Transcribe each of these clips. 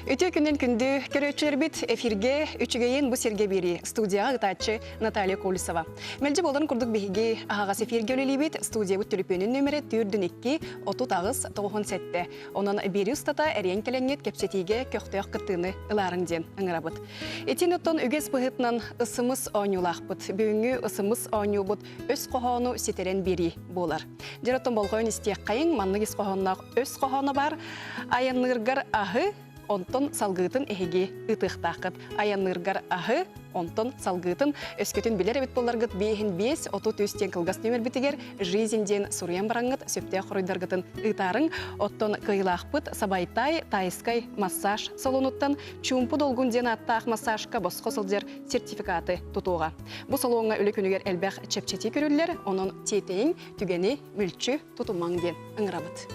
Үтүө күнүн күндү көрөөччүлэрбит эфиргэ үчүгэйин бу сиргэ биэрии студияҕа ыытааччы Наталья Колесова. Мэлдьи буоларын курдук биһиги аһаҕас эфиргэ үлэлиибит студиябыт төлөпүөнүн нүөмэрэ түүрдүн 2 38 97. Онон биэрии устата эриэн кэлэҥҥит кэпсэтиигэ көхтөөх кыттыыны ылаарыҥ диэн ыҥырабыт. Итин оттон үгэс быһыытынан ысымыс оонньуулаахпыт. Бүгүҥҥү ысымыс оонньуубут өс хоһоону ситэрэн биэрии буолар. Дьэр оттон болҕойон истиэххэйиҥ, маннык ис хоһоонноох өс хоһооно баар. Айанныыргар аһы, онтон салгыытын эһиги ыытыахтааххыт. Айанныыргар аһы, онтон салгыытын өскөтүн билэр эбит буолларгыт биэһин биэс, 33 диэн кылгас нүөмэрбитигэр «Жизнь» диэн суруйан бараҥҥыт сөптөөх хоруйдаргытын ыытаарыҥ. Оттон кыайыылаахпыт Сабайтай тайскай массаж салонуттан Чуумпу долгун диэн ааттаах массажка босхо сылдьар сертификаты тутуоҕа. Бу салоҥҥа үлэ күнүгэр элбэх чэпчэтии көрүллэр, онон тиэтэйиҥ, түгэни мүлчү тутумаҥ диэн ыҥырабыт.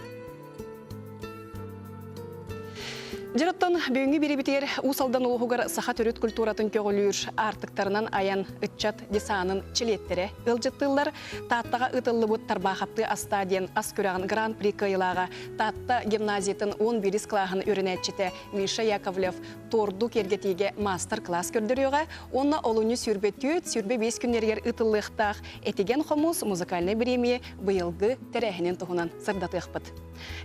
Дьэр оттон бүгүҥҥү биэриибитигэр Уус Алдан улууһугар саха төрүт культуратын көҕүлүүр аартыктарынан айан ыччат десанын чилиэттэрэ ыалдьыттыыллар. Тааттаҕа ыытыллыбыт Тарбаахаптыы астаа диэн ас күрэҕин гран-при кыайыылааҕа Таатта гимназиятын 11 кылааһын үөрэнээччитэ Миша Яковлев торду киэргэтиигэ маастар-кылаас көрдөрүөҕэ уонна олунньу сүүрбэ 4, 25 күннэригэр ыытыллыахтаах Этигэн хомус музыкальнай бириэмийэ быйылгы тэрээһинин туһунан сырдатыахпыт.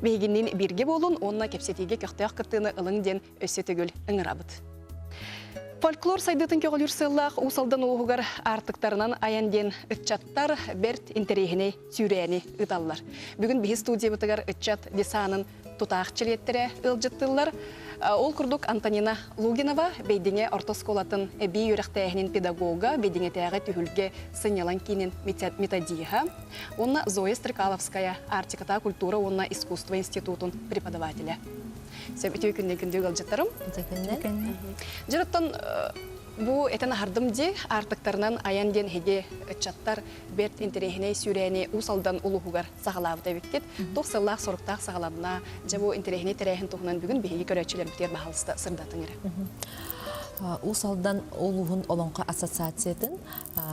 Биһигинниин бииргэ буолун уонна кэпсэтиигэ көхтөөх кыттыыны ылыҥ диэн өссө төгүл ыҥырабыт. Фольклор сайдыытын көҕүлүүр сыаллаах Уус Алдан улууһугар аартыктарынан айан диэн ыччаттар бэрт интэриэһинэй сүүрээни ыыталлар. Бүгүн биһи студиябытыгар ыччат десанын тутаах чилиэттэрэ ыалдьыттыыллар. Ол курдук Антонина Лугинова Бэйдиҥэ орто оскуолатын эбии үөрэхтээһинин педагога, Бэйдиҥэтээҕи түһүлгэ сынньалаҥ киинин методиһа уонна Зоя Стрекаловская Арктикатааҕы культура уонна искусство институтун преподавателэ. Сөп үтүө күннэн күндү ыалдьыттарым. Дьэ оттон бу этэн аһардым дии, аартыктарынан айан диэн эһиги ыччаттар бэрт интэриэһинэй сүүрээни Уус Алдан улууһугар саҕалаабыт эбиккит. Туох сыллаах-соруктаах саҕаланна? Дьэ бу интэриэһинэй тэрээһин туһунан бүгүн биһиги көрөөччүлэрбитигэр баһаалыста сырдатыҥ эрэ. Уус Алдан улууһун Олоҥхо ассоциациятын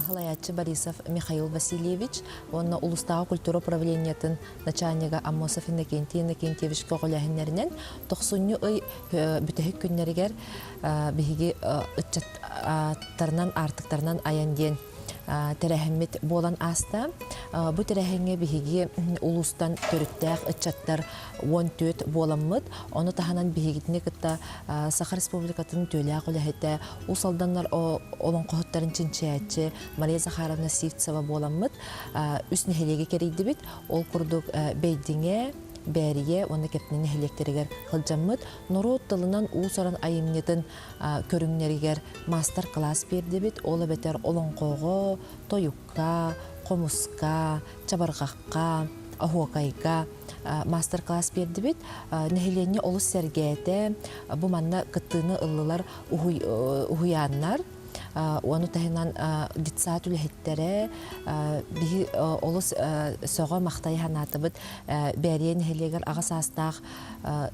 салайааччы Борисов Михаил Васильевич уонна улуустааҕы культура управлениетын начальнига Аммосов Иннокентий Иннокентьевич көҕүлээһиннэринэн тохсунньу ый бүтэһик күннэригэр биһиги ыччаттарынан аартыктарынан айан диэн тэрээһиммит буолан ааста. Бу тэрээһиҥҥэ биһиги улуустан төрүттээх ыччаттар 14 буоламмыт. Ону таһынан биһигитини кытта Саха Республикатын үтүөлээх үлэһитэ, Уус Алданнар олоҥхоһуттарын чинчийээччи Мария Захаровна Сивцева буоламмыт үс нэһилиэги кэрийдибит. Ол курдук Бэйдиҥэ, Бээрийэ уонна Кэптини нэһилиэктэригэр сылдьаммыт норуот тылынан уус-уран айымньытын көрүҥнэригэр маастар-кылаас биэрдибит. Ол эбэтэр олоҥхоҕо, тойукка, хомуска, чабырҕахха, оһуокайга маастар-класс биэрдибит. Нэһилиэнньэ олус сэргээтэ. Бу манна кыттыыны ыллылар уһуйааннар, Ону таһынан детсад үлэһиттэрэ биһи олус сөҕө-махтайа санаатыбыт. Бээрийэ нэһилиэгэр аҕа саастаах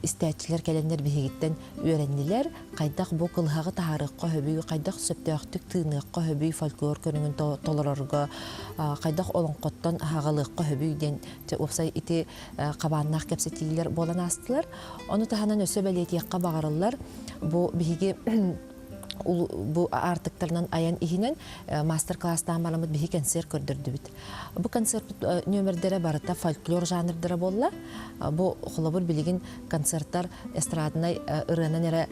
истээччилэр кэлэннэр биһигиттэн үөрэннилэр. Хайдах бу кылыһаҕы таһаарыахха сөбүй, хайдах сөптөөхтүк тыыныахха сөбүй фольклор көрүҥүн толорорго, хайдах олоҥхоттон аһаҕалыахха сөбүй диэн уопсай ити хабааннаах кэпсэтиилэр буолан аастылар. Ону таһынан өссө бэлиэтиэххэ баҕарыллар, бу биһиги бу аартыктарынан айан иһинэн мастер-класстаан бараммыт биһи концерт көрдөрдүбүт. Бу концерт нүөмэрдэрэ барыта фольклор жанрдара буолла. Бу холобур билигин концерттар эстраднай ырыанан эрэ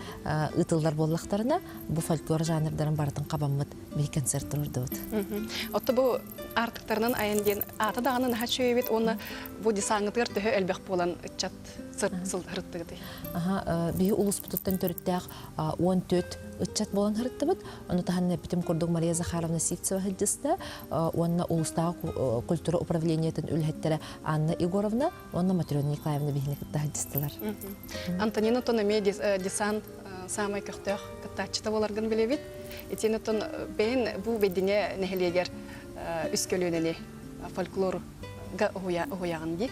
ыытыллар буоллахтарына, бу фольклор жанрдарын барытын хабаммыт биһи концерт турдубут. Отто бу аартыктарынан айан диэн аата даҕаны наһаа үчүгэй уонна бу десаҥҥытыгар төһө элбэх буолан ыччат сыл ырыттыгытый? Аха, биһи улууспутуттан төрүттээх 14 ыччат буолан ырыттыбыт. Ону таһынан эппитим курдук Мария Захаровна Сивцева сылдьыста уонна улуустааҕы культура управлениетын үлэһиттэрэ Анна Егоровна уонна Матрена Николаевна биһини кытта сылдьыстылар. Антонина оттон эмиэ десант саамай көхтөөх кыттааччыта буоларгын билэбит. Итиэн оттон бэйэн бу Бэйдиҥэ нэһилиэгэр үс көлүөнэни фольклорга уһуйаҕын дии.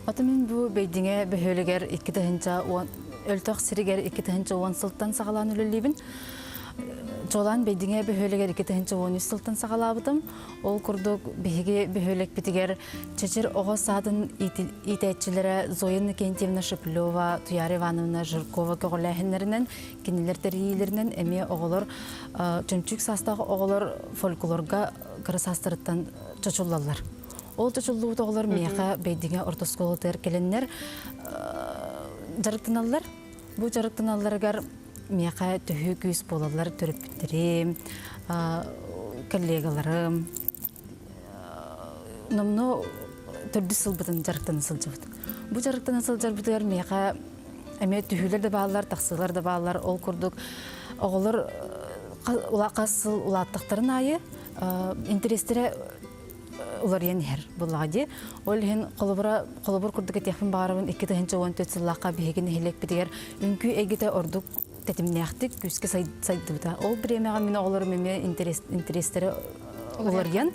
Ото мин бу Бэйдиҥэ бөһүөлэгэр 2010 Өлтөх сиригэр 2010 сылтан саҕалаан үлэлиибин. Чуолаан Бэйдиҥэ бөһүөлэгэр 2013 сылтан саҕалаабытым. Ол курдук биһиги бөһүөлэкпитигэр Чэчир оҕо саадын иитээччилэрэ Зоя Иннокентьевна Шеплева, Туяра Ивановна Жиркова көҕүлээһиннэринэн, кинилэр тэрийиилэринэн эмиэ оҕолор чөмчүүк саастаах оҕолор фольклорга кыра саастарыттан чочуллаллар. Ол чочуллубут оҕолор миэхэ Бэйдиҥэ орто оскуолатыгар кэлэннэр дьарыктаналлар. Бу дьарыктаналларыгар миэхэ төһүү күүс буолаллар төрөппүттэрим, коллегаларым. Номнуо төрдүс сылбытын дьарыктана сылдьабыт. Бу дьарыктана сылдьарбытыгар миэхэ эмиэ түһүүлэр да бааллар, тахсыылар да бааллар. Ол курдук оҕолор хас сыл улааттахтарын аайы интэриэстэрэ уларыйан иһэр буоллаҕа дии. Ол иһин холобура холобур курдук этиэхпин баҕарабын 2014 сыллаахха биһиги нэһилиэкпитигэр үҥкүү эйгэтэ ордук тэтимнээхтик күүскэ сайдыбыта. Ол бириэмэҕэ мин оҕолорум эмиэ интэриэстэрэ уларыйан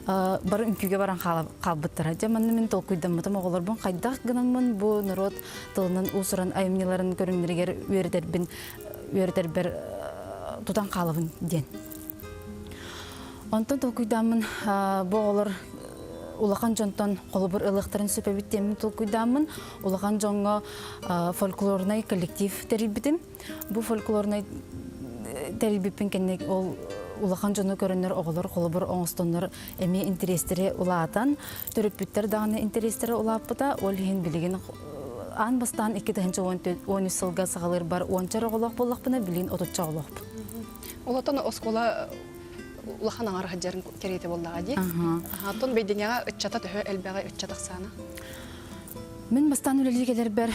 бары үҥкүүгэ баран хаалбыттара. Дьэ манна мин толкуйдаммытым оҕолорбун хайдах гынаммын бу норуот тылынан уус-уран айымньыларын көрүҥнэригэр үөрэтэрбин үөрэтэрбэр тутан хаалабын диэн. Онтон толкуйдааммын бу оҕолор улахан дьонтон холобур ылыахтарын сөп эбит диэммин толкуйдааммын улахан дьоҥҥо фольклорнай коллектив тэрийбитим. Бу фольклорнай тэрийбиппин кэннэ ол улахан дьону көрөннөр оҕолор холобур оҥостоннор эмиэ интэриэстэрэ улаатан, төрөппүттэр даҕаны интэриэстэрэ улааппыта. Ол иһин билигин аан бастаан 2013 сылга саҕалыырбар уонча эрэ оҕолоох буоллахпына, билигин отучча оҕолоохпун. Олотон оскуола улахан аҥар сылдьарын кэриэтэ буоллаҕа дии. Оттон Бэйдиҥэҕэ ыччата төһө элбэҕи ычча тахсаана? Мин бастаан үлэлии кэлэрбэр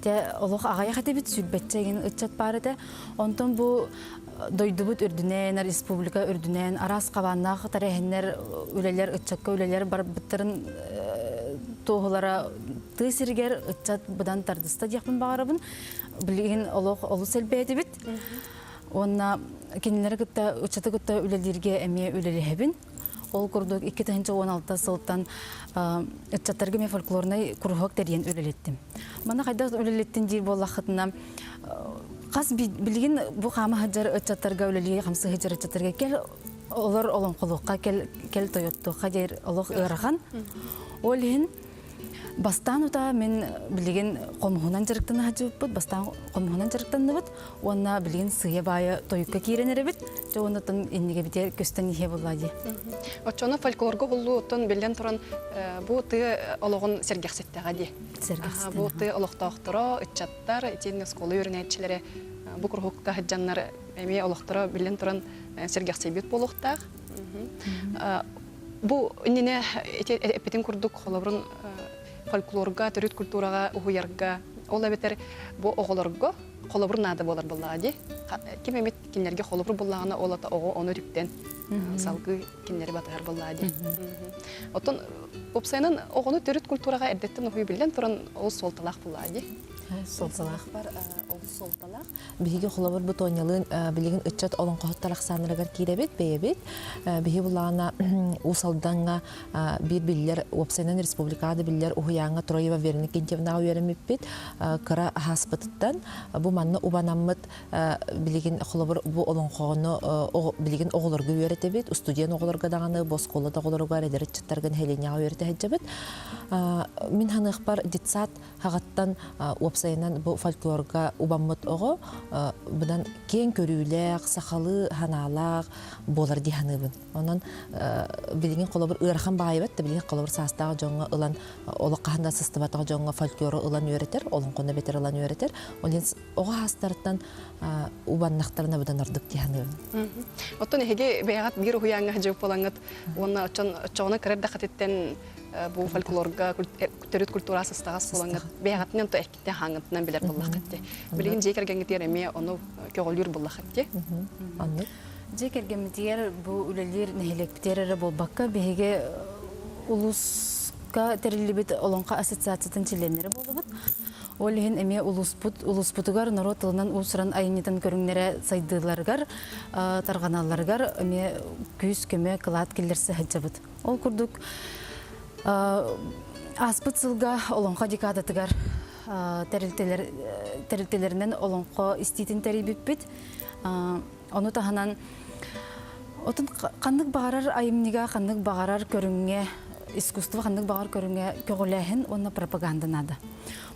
те олох аҕыйах этибит, сүүрбэччэ игин ыччат баар этэ. Онтон бу дойдубут үрдүнэн, республика үрдүнэн араас хабааннаах тэрээһиннэр, үлэлэр, ыччакка үлэлэр барбыттарын туоһулара тыа сиригэр ыччат быдан тардыста диэхпин баҕарабын. Билигин олох олус элбээтибит. Уонна кинилэри кытта, ыччаты кытта үлэлииргэ эмиэ үлэлэһэбин. Ол курдук 2016 сылтан ыччаттарга эмиэ фольклорнай куруһуок тэрийэн үлэлэттим. Манна хайдах үлэлэттин диир буоллаххытына, хас билигин бу хаама сылдьар ыччаттарга үлэлии хамсыы сылдьар ыччаттарга кэл олор олоҥхолуохха, кэл, кэл тойоттуохха диир олох ыарахан. Ол иһин Бастаан утаа мин билигин хомуһунан дьарыктана сылдьыбыппыт, бастаан хомуһунан дьарыктанныбыт уонна билигин сыыйа-баайа тойукка киирэн эрэбит. Дьэ уонна оттон иннигэбитигэр көстөн иһиэ буолла дии. Оччону фольклорга уһуллуу оттон биллэн туран бу тыа олоҕун сэргэхситтэҕэ дии. Сэргэхситтэҕэ. Бу тыа олохтоохторо, ыччаттар, итиэннэ оскуола үөрэнээччилэрэ бу куруһукка сылдьаннар эмиэ олохторо биллэн туран сэргэхсийбит буолуохтаах. Бу иннинэ ити эппитин курдук холобурун фольклорга, төрүт культураҕа уһуйарга, ол эбэтэр бу оҕолорго холобур наада буолар буоллаҕа дии. Ким эмит кинилэргэ холобур буллаҕына, ол ата оҕо ону үтүктэн салгыы кинилэри батыһар буоллаҕа дии. Оттон уопсайынан оҕону төрүт культураҕа эрдэттэн уһуйу биллэн туран олус суолталаах буоллаҕа дии. Суолталаах. Бар олус суолталаах. Биһиги холобур бу Тонялыын билигин ыччат олоҥхоһуттар ахсааннарыгар киирэбит, бэйэбит. Биһи булаана Уус Алдаҥҥа биир биллэр, уопсайынан республикаҕа да биллэр уһуйааҥҥа Троева Вера Никитьевнаҕа үөрэммиппит. Кыра аһааспытыттан бу манна убанаммыт билигин холобур бу олоҥхону билигин оҕолорго үөрэтэбит, устудьуон оҕолорго даҕаны, бу оскуола да оҕолоругар, эдэр ыччаттарга нэһилиэнньэҕэ үөрэтэ сылдьабыт. Мин саныахпар детсад Хаҕаттан уопсайынан бу фольклорга убаммыт оҕо быдан киэҥ көрүүлээх, сахалыы санаалаах буолар дии саныыбын. Онон билигин холобур ыарахан баайыбат да билигин холобур саастаах дьоҥҥо ылан олох хаһан да сыстыбатах дьоҥҥо фольклору ылан үөрэтэр, олоҥхону эбэтэр ылан үөрэтэр. Ол иһин оҕо саастарыттан убаннахтарына быдан ордук дии саныыбын. Оттон эһиги бэйэҕит биир уһуйааҥҥа сылдьыбыт буолаҥҥыт уонна оччон оччоҕуна кыра эрдэххититтэн бу фольклорга төрүт культура сыстаҕас буолаҥҥыт бэйэҕитинэн то эккиттэн хааңҥытынан билэр буоллаххыт дии. Билигин дьиэ кэргэҥҥитигэр эмиэ ону көҕүлүүр буоллаххыт дии. Оннук. Дьиэ кэргэммитигэр бу үлэлиир нэһилиэкпитигэр эрэ буолбакка, биһиги улууска тэриллибит Олоҥхо ассоциациятын чилиэннэрэ буолабыт. Ол иһин эмиэ улууспут улууспутугар норуот тылынан уус-уран айымньытын көрүҥнэрэ сайдыыларыгар, тарҕаналларыгар эмиэ күүс-көмө, кылаат киллэрсэ сылдьабыт. Ол курдук ааспыт сылга Олоҥхо декадатыгар тэрилтэлэр тэрилтэлэринэн олоҥхо истиитин тэрийбиппит. Ону таһынан отун ханнык баҕарар айымньыга, ханнык баҕарар көрүҥҥэ, искусство ханнык баҕар көрүҥҥэ көҕүлээһин уонна пропаганда наада.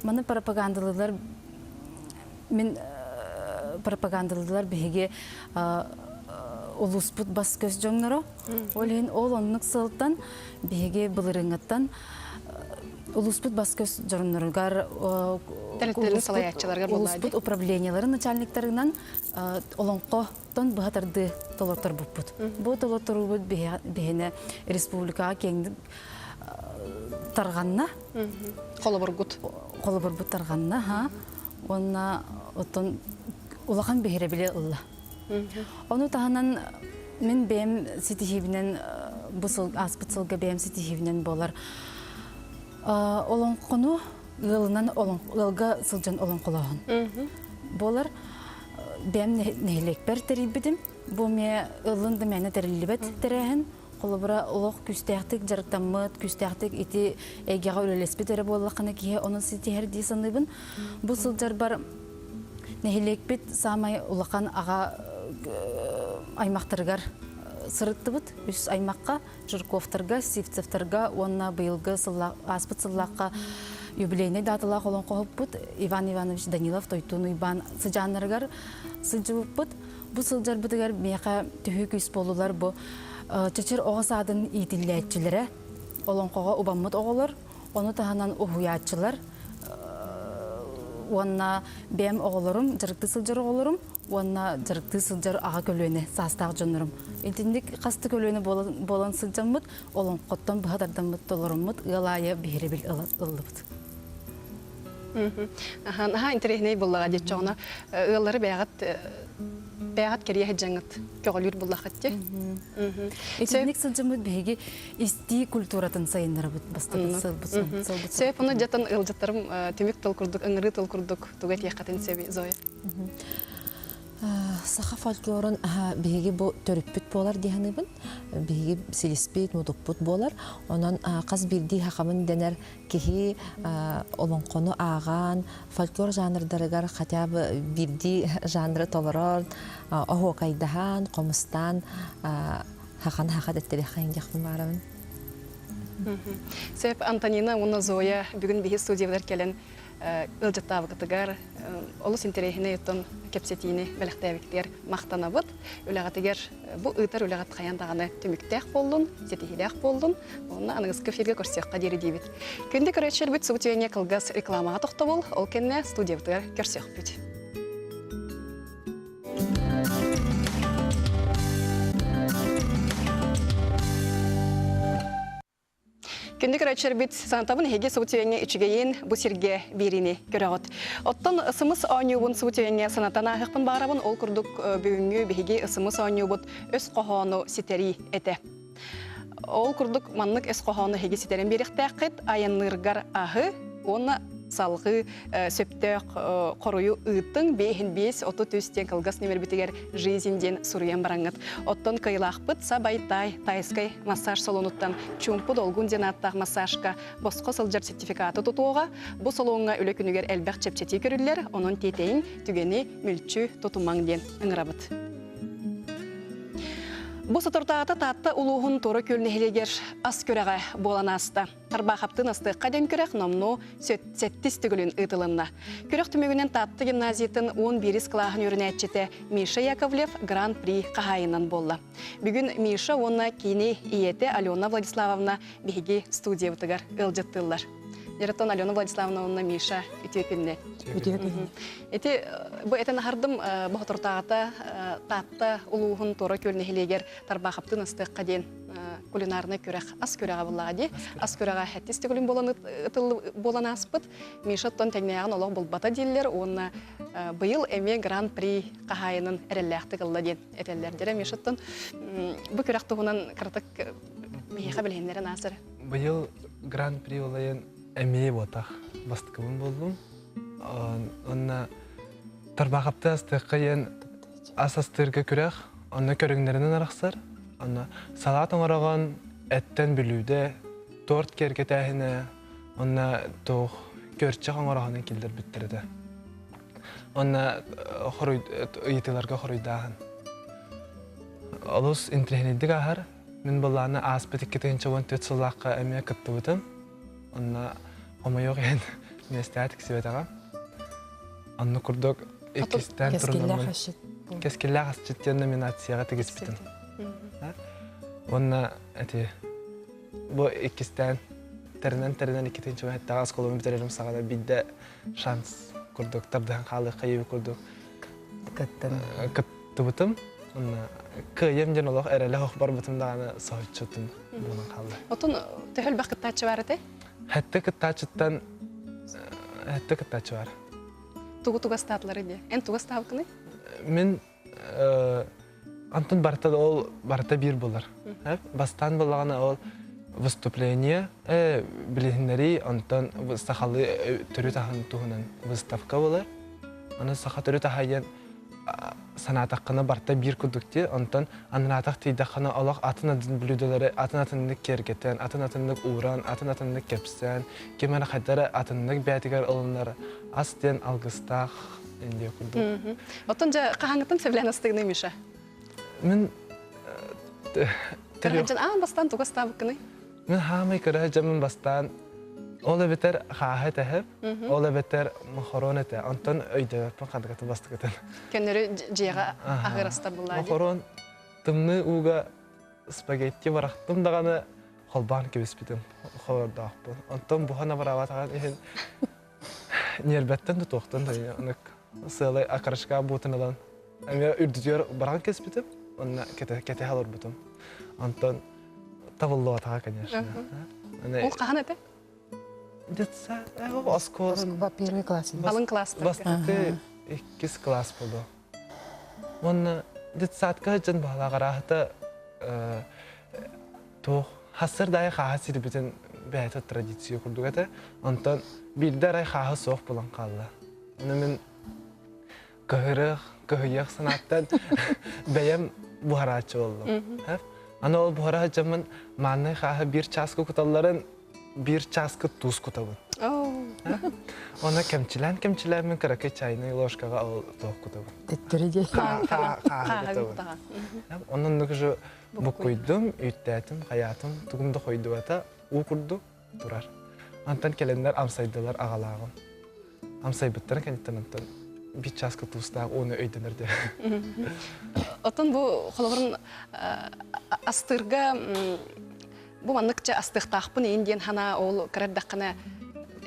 Маны пропагандалыылар мин пропагандалыылар биһиги улууспут бас-көс дьонноро. Ол иһин ол оннук сылтан биһиги былырыыҥҥыттан улууспут бас-көс дьонноругар улууспут управлениеларын начальниктарынан олоҥхотон быһа тардыы толорторбуппут. Бу толорторуубут биһиэнэ республикаҕа киэҥник тарҕанна. Холобургут. Холобурбут тарҕанна, ха. Уонна оттон улахан биһирэбили ылла. Ону таһынан мин бэйэм ситиһиибинэн бу сыл ааспыт сылга бэйэм ситиһиибинэн буолар олоҥхону ыалынан ыалга сылдьан олоҥхолооһун буолар. Бэйэм нэһилиэкпэр тэрийбитим. Бу эмиэ ыллын да мээнэ тэриллибэт тэрээһин. Холобура, олох күүстээхтик дьарыктаммыт, күүстээхтик ити эйгэҕэ үлэлэспит эрэ буоллаххына киһи ону ситиһэр дии саныыбын. Бу сылдьарбар нэһилиэкпит саамай улахан аҕа аймахтарыгар сырыттыбыт. Үс аймахха, Жирковтарга, Сивцевтарга уонна быйылгы ааспыт сыллаахха юбилейнай даталаах олоҥхоһуппут Иван Иванович Данилов Тойтуун Уйбаан сыдьааннарыгар сылдьыбыппыт. Бу сылдьарбытыгар миэхэ төһүү күүс буоллулар бу Чэчир оҕо саадын иитиллээччилэрэ, олоҥхоҕо убаммыт оҕолор, ону таһынан уһуйааччылар уонна бэйэм оҕолорум, дьарыктыы сылдьар оҕолорум уонна дьарыктыы сылдьар аҕа көлүөнэ саастаах дьоннорум. Итинник хас да көлүөнэ буолан сылдьаммыт, олоҥхоттон быһа тардаммыт, толоруммут ыал аайы биһирэбил ыллыбыт. Наһаа интэриэһинэй буоллаҕа диэччэҕинэ ыаллары бэйэҕит бэйэҕит кэрийэ сылдьаҥҥыт көҕүлүүр буоллаххыт дии. Итинник сылдьаммыт биһиги истии культуратын сайыннарабыт бастакы сылбыт сылбыт. Сөп, ону дьатан ыалдьыттарым түмүк тыл курдук, ыҥырыы тыл курдук тугу этиэххитин сөбүй, Зоя? Саха фольклорун биһиги бу төрүппүт буолар дии саныыбын. Биһиги силиспит, мутукпут буолар. Онон хас биирдии хахамын дэнэр киһи олоҥхону ааҕан, фольклор жанрдарыгар хотя бы биирдии жанры толорон, оһуокайдаһан, хомустаан хахан хаха дэттэриххин диэхпин баарабын. Сөп, Антонина уонна Зоя бүгүн биһи студиябытыгар кэлэн ыалдьыттаабыкытыгар олус интэриэһинэй оттон кэпсэтиини бэлэхтээбиккитигэр махтанабыт. Үлэҕитигэр бу ыытар үлэҕит хайаан даҕаны түмүктээх буоллун, ситиһиилээх буоллун. Уонна аныгыскы эфиргэ көрсүөххэ диэри диибит. Күндү көрөөччүлэрбит субу кылгас рекламаҕа тохтобул, ол кэннэ студиябытыгар көрсүөхпүт. Күндү көрөөччүлэрбит, санатабын эһиги субутүөҥҥэ үчүгэйин бу сиргэ биэриини көрөҕүт. Оттон ысымыс оонньуубун субутүөҥҥэ санатан ааһыахпын баҕарабын. Ол курдук бүгүҥҥү биһиги ысымыс оонньуубут өс хоһоону ситэрии этэ. Ол курдук маннык өс хоһоону эһиги ситэрэн биэриэхтээххит. Айанныыргар аһы уонна салҕыы сөптөөх хоруйу ыыттыҥ. Биэһин биэс, 33 диэн кылгас нүмербитигэр «Жизнь» диэн суруйан бараҥҥыт. Оттон кыайылаахпыт Сабайтай тайскай массаж салонуттан Чуумпу долгун диэн ааттаах массажка босхо сылдьар сертификаты тутуоҕа. Бу салоҥҥа үлэ күнүгэр элбэх чэпчэтии көрүллэр, онон тиэтэйиҥ, түгэни мүлчү тутумаҥ диэн ыҥырабыт. Бу соторутааҕыта Таатта улууһун Туора Күөл нэһилиэгэр ас күрэҕэ буолан ааста. Тарбаахаптыын астыахха диэн күрэх номнуо сэттис төгүлүн ыытылынна. Күрэх түмүгүнэн Таатта гимназиятын 11 кылааһын үөрэнээччитэ Миша Яковлев Гран-при хаһаайынан буолла. Бүгүн Миша уонна кини ийэтэ Алена Владиславовна биһиги студиябытыгар ыалдьыттыыллар. Дьэ, Алена Владиславовна уонна Миша үтүө күннэ. Үтүө күн. Ити бу этэн аһардым боһотуртааҕыта Таатта улууһун Туора Күөл нэһилиэгэр Тарбаахаптыын астыахха диэн кулинарнай күрэх ас күрэҕэ буоллаҕа дии. Ас күрэҕэ сэттис төгүлүн буолан буолан ааспыт. Миша оттон тэҥнээҕин олох булбата дииллэр уонна быйыл эмиэ гран-при хаһаайынын эрэллээхтик ылла диэн этэллэр. Дьэ, Миша оттон бу күрэх туһунан кыратык биһиэхэ билиһиннэрэн аас эрэ. Быйыл гран-при ылайын эмиэ буотах бастакыбын буоллум. Онно Тарбаахапты астыахха диэн ас астыырга күрэх, онно көрүҥнэринэн арахсар. Онно салаат оҥороҕун, эттэн бүлүүдэ, торт киэргэтээһинэ, онно туох көрчөх оҥороһунан киллэрбиттэр этэ. Онно хоруй ыйытыыларга хоруйдааһын. Олус интэриэһинэйдик ааһар. Мин былааны ааспыт 2014 сыллаахха эмиэ кыттыбытым. Онно хомойуох иһин миэстэҕэ тиксибэтэҕим. Онно курдук иккистээн турунаммын Кэскиллээх асчыт диэн номинацияҕа тигиспитим. Уонна эти бу иккистээн тэринэн-тэринэн иккитин чугаһаттаҕа оскуолабын бүтэрэрим саҕана биирдэ шанс курдук тардыһан хаалыахха ийэбит курдук Кыттын. кыттыбытым. Уонна кыайыам диэн олох эрэлэ ох барбытым даҕаны соһуччутун буолан хаалла. Отон төһө элбэх кыттааччы бар этэй? Хэттэ кыттааччыттан хэттэ кыттааччы бар. Тугу тугастаатылар диye. Эн тугастаабыккыный? Мин Антон барыта ол барыта биир булар. Бастаан буллаҕына ол выступление билиһиннэрии, онтон сахалыы төрүт аһын туһунан выставка болар. Аны саха төрүт аһа диэн санаатаххына барыта биир курдук дии. Онтон анараатах тиийдэххинэ олох атын-атын блюдолары атын-атыннык киэргэтэн, атын-атыннык ууран, атын-атыннык кэпсээн, ким эрэ хайда эрэ атыннык бэйэтигэр ылынар ас диэн алгыстаах индия курдук. Оттон дьэ хаһааҥҥыттан сөбүлээн астыгыный Миша? Мин Кыраһыдьан аан бастаан туга астаабыккыный? Мин хаамай кыраһыдьаммын бастаан ол эбэтэр хааһы этэһэп, ол эбэтэр мохорон этэ. Онтон өйдөбөппүн хандыкатын бастакытын. Көннөрү дьиэҕэ аһыырастар буллаа дии. Мохорон тымныы ууга спагетти барахтым даҕаны холбоон кэбиспитим холордоохпун. Онтон буһан абыраабатаҕын иһин Ньиэрбэттэн да туохтан да ынык сыалай окорочка буутун ылан эмиэ үрдүтүгэр баран кэспитим уонна кэтэһэ олорбутум. Онтон табыллыбатаҕа, конечно. Ол хаһан этэ? Детсад, оскуола. Первый класс. Алын класс. Бастакы иккис класс болду. Уонна детсадка сылдьан баһылааҕараахыта Туох хассыр да хааһы сирбитин бэйэтэ традиция курдук этэ. Онтон биирдэ арай хааһы суох буолан хаалла. Ону мин кыһырых, кыһыйыах санааттан бэйэм буһарааччы боллум. Аны ол буһара сылдьаммын мааннай хааһы биир чааска куталларын биир чааска туус кутабын. Оны кэмчилээн-кэмчилээн мин кыракый чайный ложкаҕа ол туох кутабын. Төттөрү диэ. Хааһы кутабын. Онон же Буккуйдум, үүттээтим, хайаатым, тугум да хойдубата, уу курдук турар. Антон кэлэннэр амсайдылар аҕалааҕым. Амсайбыттарын кэнниттэн онтон биир чааска туустаах ууну өйдөнөр диэн. Оттон бу холобурун астыырга бу маннык астыахтаахпын иин диэн хана ол кырардаххына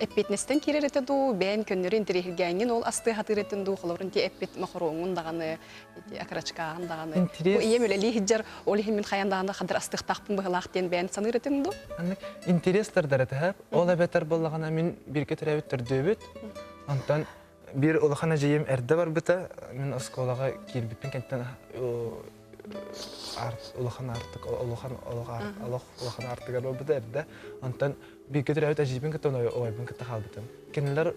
эппиэтинэстэн киирэр этэ дуу, бэйэн көннөрү интэриэһиргээҥҥин ол астыы хатыыр этин дуу, холобурун ти эппит мохоруоҥҥун даҕаны ити окорочкааҕын даҕаны. Бу ийэм үлэлии сылдьар, ол иһин мин хайан даҕаны хадыр астыахтаахпын быһылаах диэн бэйэн саныыр этим дуу? Аннык интерес тардар этэ Ол эбэтэр буоллаҕына мин бииргэ төрөөбүт төрдүөбүт. Онтон биир улахан эдьиийим эрдэ барбыта. Мин оскуолаҕа киирбиппин кэнниттэн улахан аартык улахан олох улахан аартыгар барбыта эрдэ. Онтон бииргэ төрөөбүт эдьиийбин кытта убайбын кытта хаалбытым. Кинилэр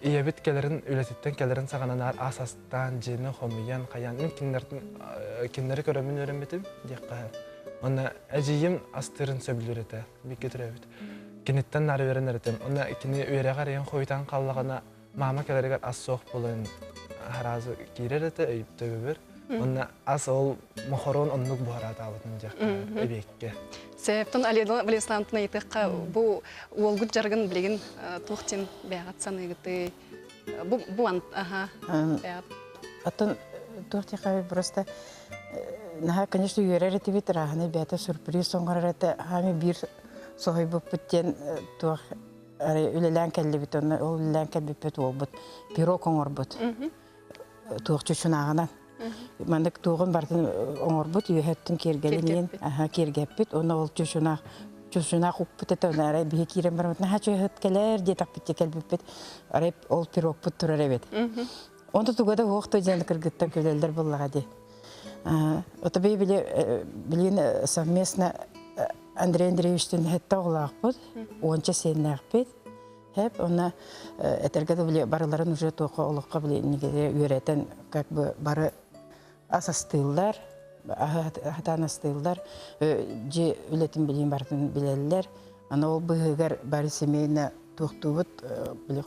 ийэбит кэлэрин үлэтиттэн кэлэрин саҕана наар ас астаан, дьиэни хомуйан, хайаан мин кинилэртэн кинилэри көрөммүн үөрэммитим диэххэ. Онно эдьиийим астыырын сөбүлүүр этэ, бииргэ төрөөбүт. Киниттэн наар үөрэнэр этим. Онно кини үөрэҕэр ийэн хойутаан хааллаҕына, мама кэлэригэр ас суох буолан харазы киирэр этэ өйдөбүбүр. Онно ас ол мохорон оннук буһараатаабытын диэххэ эбиэккэ. Септон Алена Владиславовна ыйытыахха бу уолгут дьарыгын билигин туох диэн бэйэҕит саныыгытый? Бу бу аха бэйэҕит. Оттон туох диэххэ просто наһаа конечно үөрэр этибит ырааһынай бэйэтэ сюрприз оҥорор этэ хаами биир соһуйбуппут диэн туох арай үлэлээн кэллибит онно ол үлэлээн кэлбиппит уолбут пирог оҥорбут туох чучунааҕынан маннык туоҕун барытын оҥорбут үөһэттэн киэргэлиниин киэргэппит уонна ол чучунаах чучунаах укпут этэ онно арай биһи киирэн барбыт наһаа чуһут кэлээр диэтэхпит кэлбиппит арай ол пирогпут турар эбит онто туга да уох диэн кыргыттар күлэллэр буоллаҕа дии ото били билин совместно Андрей Андреевичтин хэтте оҕолоохпут уонча сиэннээхпит Хэп, уонна этэргэ да били барыларын уже туохха олоххо били инникигэ үөрэтэн как бы бары ас астыыллар, аһатаан астыыллар, дьиэ үлэтин билин барытын билэллэр. Аны ол быыһыгар бары семейно. туохтуубут били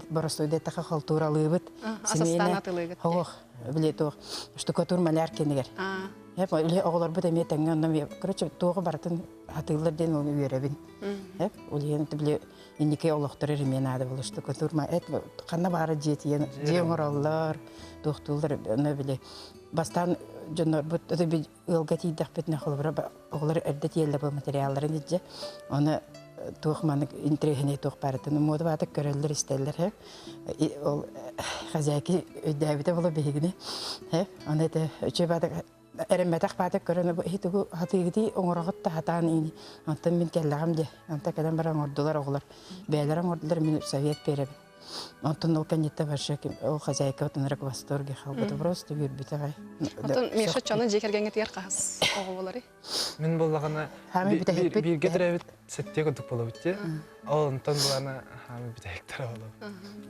боростуой халтууралыыбыт. Асастаан атылыыгыт. Хоох, били туох штукатур маляр кенигер. Эп үле оҕолорбут эмиэ тэҥҥэ онно короче туоҕу барытын хатыыллар диэн оны үөрэбин. Эп улиен били инники олохтор эмиэ наада буолар штукатур ма эт ханна баара дьиэтийэн дьиэ оҥороллор, туохтууллар онно били бастаан дьоннорбут ыалга тиийдэхпитинэ холобура оҕолор эрдэ тиэллэ бу материалларын илдьэ оны туох маннык интэриэһинэй туох баарытын муода баатык көрөллөр истэллэр һэ ол хозяйки өйдөөбүтэ буолуо биһигини һэ оны это үчүгэй баатык эрэммэтэх баатык көрөн бу иһи тугу хатыыгытыы оҥороҕут да хатаан иини онтон мин кэллэҕим дии онто кэлэн баран оҥордулар оҕолор бэйэлэрэ оҥордулар мин совет биэрэбин Онтон ол кэнниттэн вообще ол хозяйка ынырык восторге хаалбыта просто үөрбүтэ аҕай. Оттон Миша чону дьиэ кэргэҥҥитигэр хаһыс оҕо буоларый? Мин буоллаҕына бииргэ төрөөбүт сэттиэ курдук буолабыт дии. Ол онтон булана хаамы бүтэһиктэрэ буолабыт.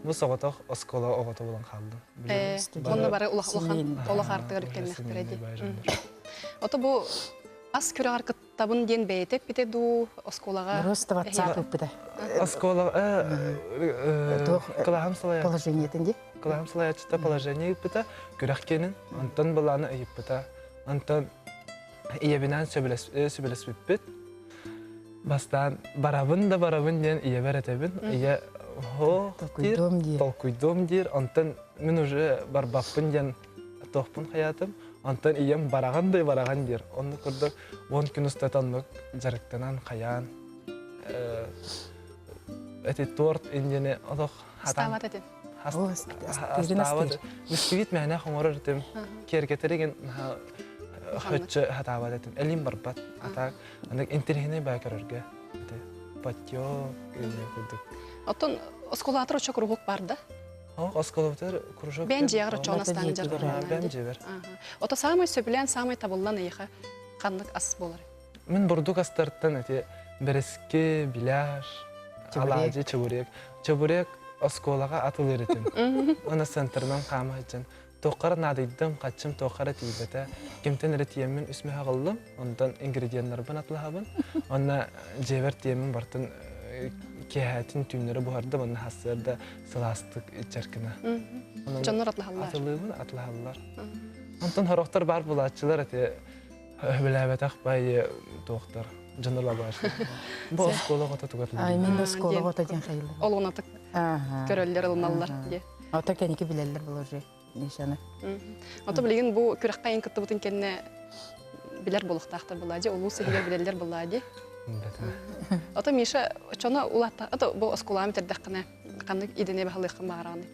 Бу соҕотох оскуола оҕото буолан хаалдым. Онно бары улахан олох артыгар үктэннэхтэрэ дии. Ото бу ас күрэҕэр Табын диэн бэйэтэ эппитэ дуу, оскуолаҕа? Просто WhatsApp ыппыта. Оскуолаҕа кылааһым салайааччы. Положениетын дии. Кылааһым салайааччыта положение ыыппыта, күрэх киэнин, онтон былааны ыйыппыта. Онтон ийэбинээн сөбүлэспиппит. Бастаан барабын да барабын диэн ийэбэр этэбин. Ийэ хо диир, толкуйдуом диир. Онтон мин уже барбаппын диэн туохпун хайаатым. Онтон ийэм бараҕан да бараҕан диир. Оннук курдук 10 күн устата оннук дьарыктанан хайаан эти торт индиэни олох Астаабат этин. Астаабат. Бисквит мээнэ оҥорор этим. Киэргэтэригин хөччө хатаабат этим. Элим барбат. Атаак аны интэриэһинэй баа көрөргө. Патио курдук. Оттон оскуолаатар очо куруһук бар да? Оскуолабытыгар кружок Бэйэн дьиэҕэр оччоҕун астаан дьарыктанар. Бэйэм дьиэбэр. Ото саамай сөбүлээн, саамай табыллан эйиэхэ ханнык ас буолар? Мин бурдук астартан эти бэрэски, беляш, алаадьы, чебурек. Чебурек оскуолаҕа атылыыр этим. Уонна центрынан хаама сылдьан туоххара наадыйдым, хаччым туоххара тиийбэтэ. Кимтэн эрэ тиийэммин үс мөһө аҕаллым, онтон ингредиеннарбын атылаһабын. Уонна дьиэбэр тиийэммин бартын киэһээтин түүннэри буһардым, уонна сарсыарда сылаастык иччэркина. Дьоннор атлаһаллар. Атылыыбын, атлаһаллар. Онтон сорохтор баар булааччылар эти өбүлээбэтэх бай туохтар дьоннор бабааччылар. Бу оскуола оҕото тугар Ай, мин да оскуола оҕото диэн хайыллар. Олуонатык көрөллөр, ылыналлар дии. Ото кэники билэллэр бұл уже Мишаны. Ото билигин бу күрэххэ эн кыттыбытын кэннэ билэр буолуохтаахтар буолаа дии, улуус иһигэр билэллэр буолаа дии. Ото Миша чоно улаатта, ото бу оскуолаҕа бүтэрдэххинэ ханнык идэни баһылыаххын баҕараҕыный?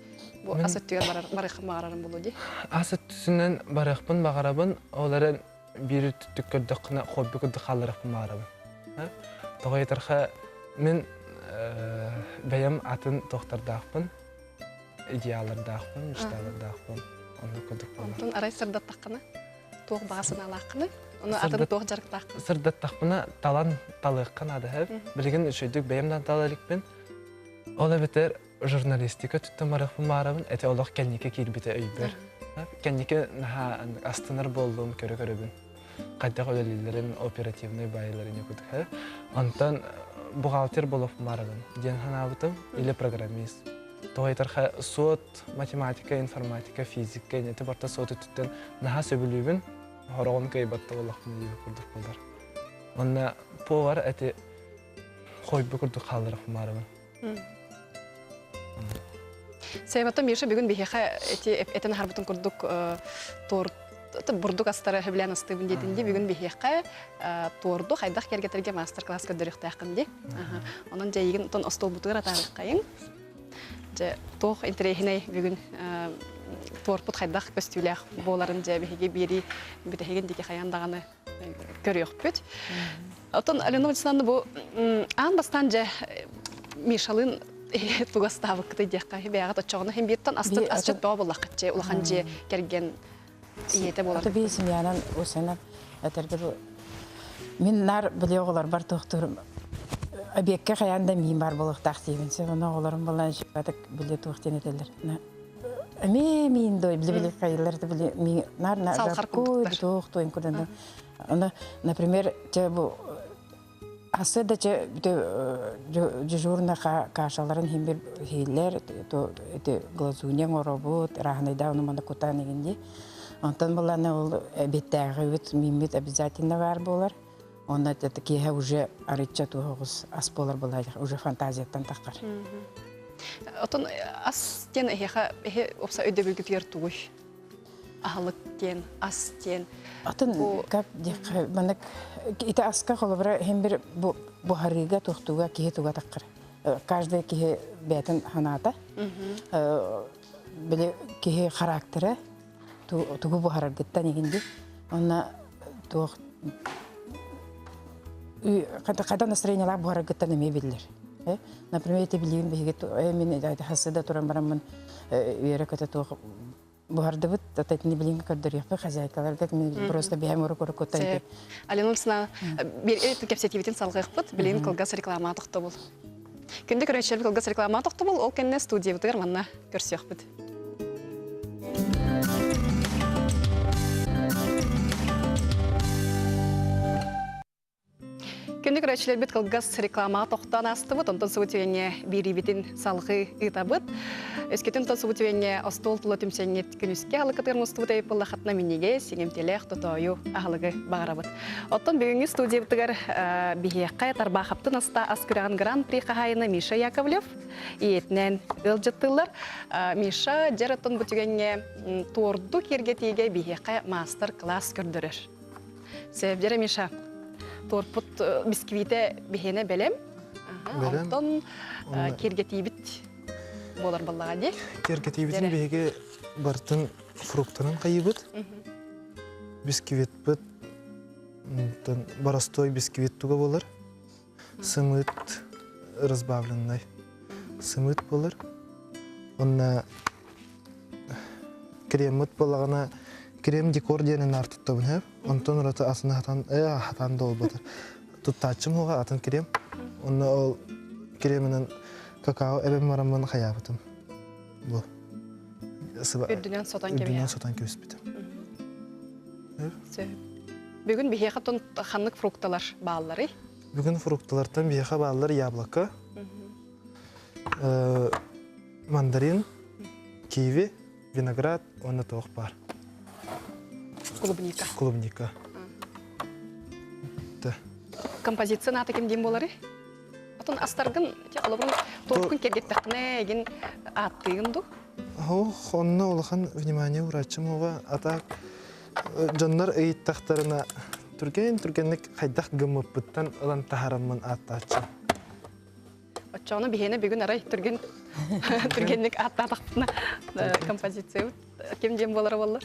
Бу ас өттүгэр барар барыаххын баҕарарым буолуо дии. Ас өттүнэн барыахпын баҕарабын, ол эрэн биир өттүк көрдөххүнэ хобби курдук хаалларыахпын баҕарабын. Тоҕо диэтэххэ мин бэйэм атын тохтардаахпын, идеаллардаахпын, мечталардаахпын. Оннук курдук буолар. Онтон арай сырдаттаххына туох баҕа санаалааххыный? Ону атын туох дьарыктааххын? Сырдаттахпына талан талыахха наада сөп. Билигин үчүгэйдик бэйэм да тала иликпин. Ол эбэтэр журналистика туттан барыахпын баарабын, эти олох кэнники киирбитэ өйбөр. Кэнники наһаа астынар буоллум, көрө-көрөбүн. Хайдах үлэлииллэрин, оперативный баайыларын курдук. Онтон бухгалтер буолуохпун баарабын диэн санаабытым, или программист. Тоҕо этэрхэ суот, математика, информатика, физика, ити барыта суот өттүттэн наһаа сөбүлүүбүн, хороҕун кыайбатта буоллахпын диир курдук буолар. Онно повар эти хойбу курдук хаалларыахпын баарабын. Сейбата Миша бүгүн биһиэхэ эти этэн аһарбытын курдук торт бурдук астары сөбүлээн астыыбын диэтин дии бүгүн биһиэхэ торду хайдах киэргэтэргэ мастер-класс көрдөрүөхтээххин дии. Онон дьэйигин тон остуолбутугар атаарыаххайыҥ. Дьэ туох интэриэһинэй бүгүн торпут хайдах көстүүлээх буоларын дьэ биһиги биэрии бүтэһигин диэки хайаан даҕаны көрүөхпүт. Оттон Алена Владиславовна бу аан бастаан дьэ Мишалыын тугастаабыккытай диэххэ бэйэҕит оччоҕуна иһин бииртэн астыт асчыт бөҕө буоллаххыт дьэ улахан дьиэ кэргэн ийэтэ буолар. Аты бии семьянан усанан этэргэ бу мин наар били оҕолорбор туохтуурум объекка хайаан да миин баар буолуохтаах диибин сөп ону оҕолорум буолан били туох диэн этэллэр Эмиэ миин дой били били хайылар да били ми нар на Салхар жаркой курдуктар. туох туйун курдук. Аны, например, те бу Асы да дежурный кашаларын химбир хиилер эти глазунья оҥоробут, раһынайда ону маны кутан игинди. Онтон буланы ол эбиттээҕибит мииммит обязательно баар буолар. Онно это киэһэ уже арычча туоҕус ас буолар буолар уже фантазияттан таххар. Отон ас диэн эһиэхэ эһи опса өйдөбүлгүтүгэр тугуй? Аһылык диэн, ас диэн. Атын как диэххэ маннык ити аска холобура иһин бир буһарыыга туохтууга киһи туга таххар. Каждый киһи бэйэтин ханаата. Били киһи характера тугу буһараргыттан игинди. Онно туох хайда настроениялаах буһараргыттан эмиэ биллэр. Например, ити билигин биһиги мин хасыда туран бараммын үөрэ-көтө туох буһардыбыт, итини билигин көрдөрүөхпүт хозяйкаларга мин просто бэйэм урук-уруккуттан Алена Александровна, кэпсэтиибитин салҕыахпыт, билигин кылгас реклама тохтобул. Күндү көрөөччүлэрбит кылгас реклама тохтобул, ол кэннэ студиябытыгар манна көрсүөхпүт. Күндү көрөөччүлэрбит кылгас рекламаҕа тохтоон аастыбыт, онтон субу түгэҥҥэ биэриибитин салҕыы ыытабыт. Өскөтүн тон субу түгэҥҥэ остуол тула түмсэҥҥит күнүскэ аһылыккытыгар мустубут эбит буоллаххытына минньигэс, иҥэмтиэлээх тотоойу аһылыгы баҕарабыт. Оттон бүгүҥҥү студиябытыгар биһиэхэ Тарбаахаптын аста ас күрэҕин гран-при хаһаайына Миша Яковлев ийэтинээн ыалдьыттыыллар. Миша дьэр оттон бу түгэҥҥэ туорду киэргэтиигэ биһиэхэ маастар-класс көрдөрөр. Сөп, Миша, торпут бисквитэ биһиэнэ бэлэм. Бэлэм. Онтон киэргэтиибит буолар баллаҕа дии. Киэргэтиибитин биһиги барытын фруктанан хайыбыт. Бисквитпыт боростой бисквит туга болар. Сымыт разбавленный сымыт болар. Онна креммит буоллаҕына крем декор диэнин наар туттабын һэ. Онтон ураты атын хатан э хатан да буолбатар. Туттааччым уоҕа атын крем. Онно ол креминэн какао эбэм бараммын хайаабытым. Бу. Үрдүнэн сотон Үрдүнэн сотон кэбиспитим. Сөп. Бүгүн биһиэхэ тон ханнык фрукталар баалларый? Бүгүн фрукталартан биһиэхэ бааллар яблоко, мандарин, киви, виноград уонна туох баар. Клубника. Клубника. Композиция наата ким диэн буоларый? Отон астаргын, холобурун торкун кэргэттэххинэ эгин ааттыыгын ду? Ох, онно улахан внимание урааччым уоҕа. А так дьоннор ыйыттахтарына түргэн-түргэнник хайдах гыммыппыттан ылан таһараммын ааттааччы. Оччоҕуна биһиэнэ бүгүн арай түргэн түргэнник ааттаатахпытына композициябыт ким диэн буолара буолла?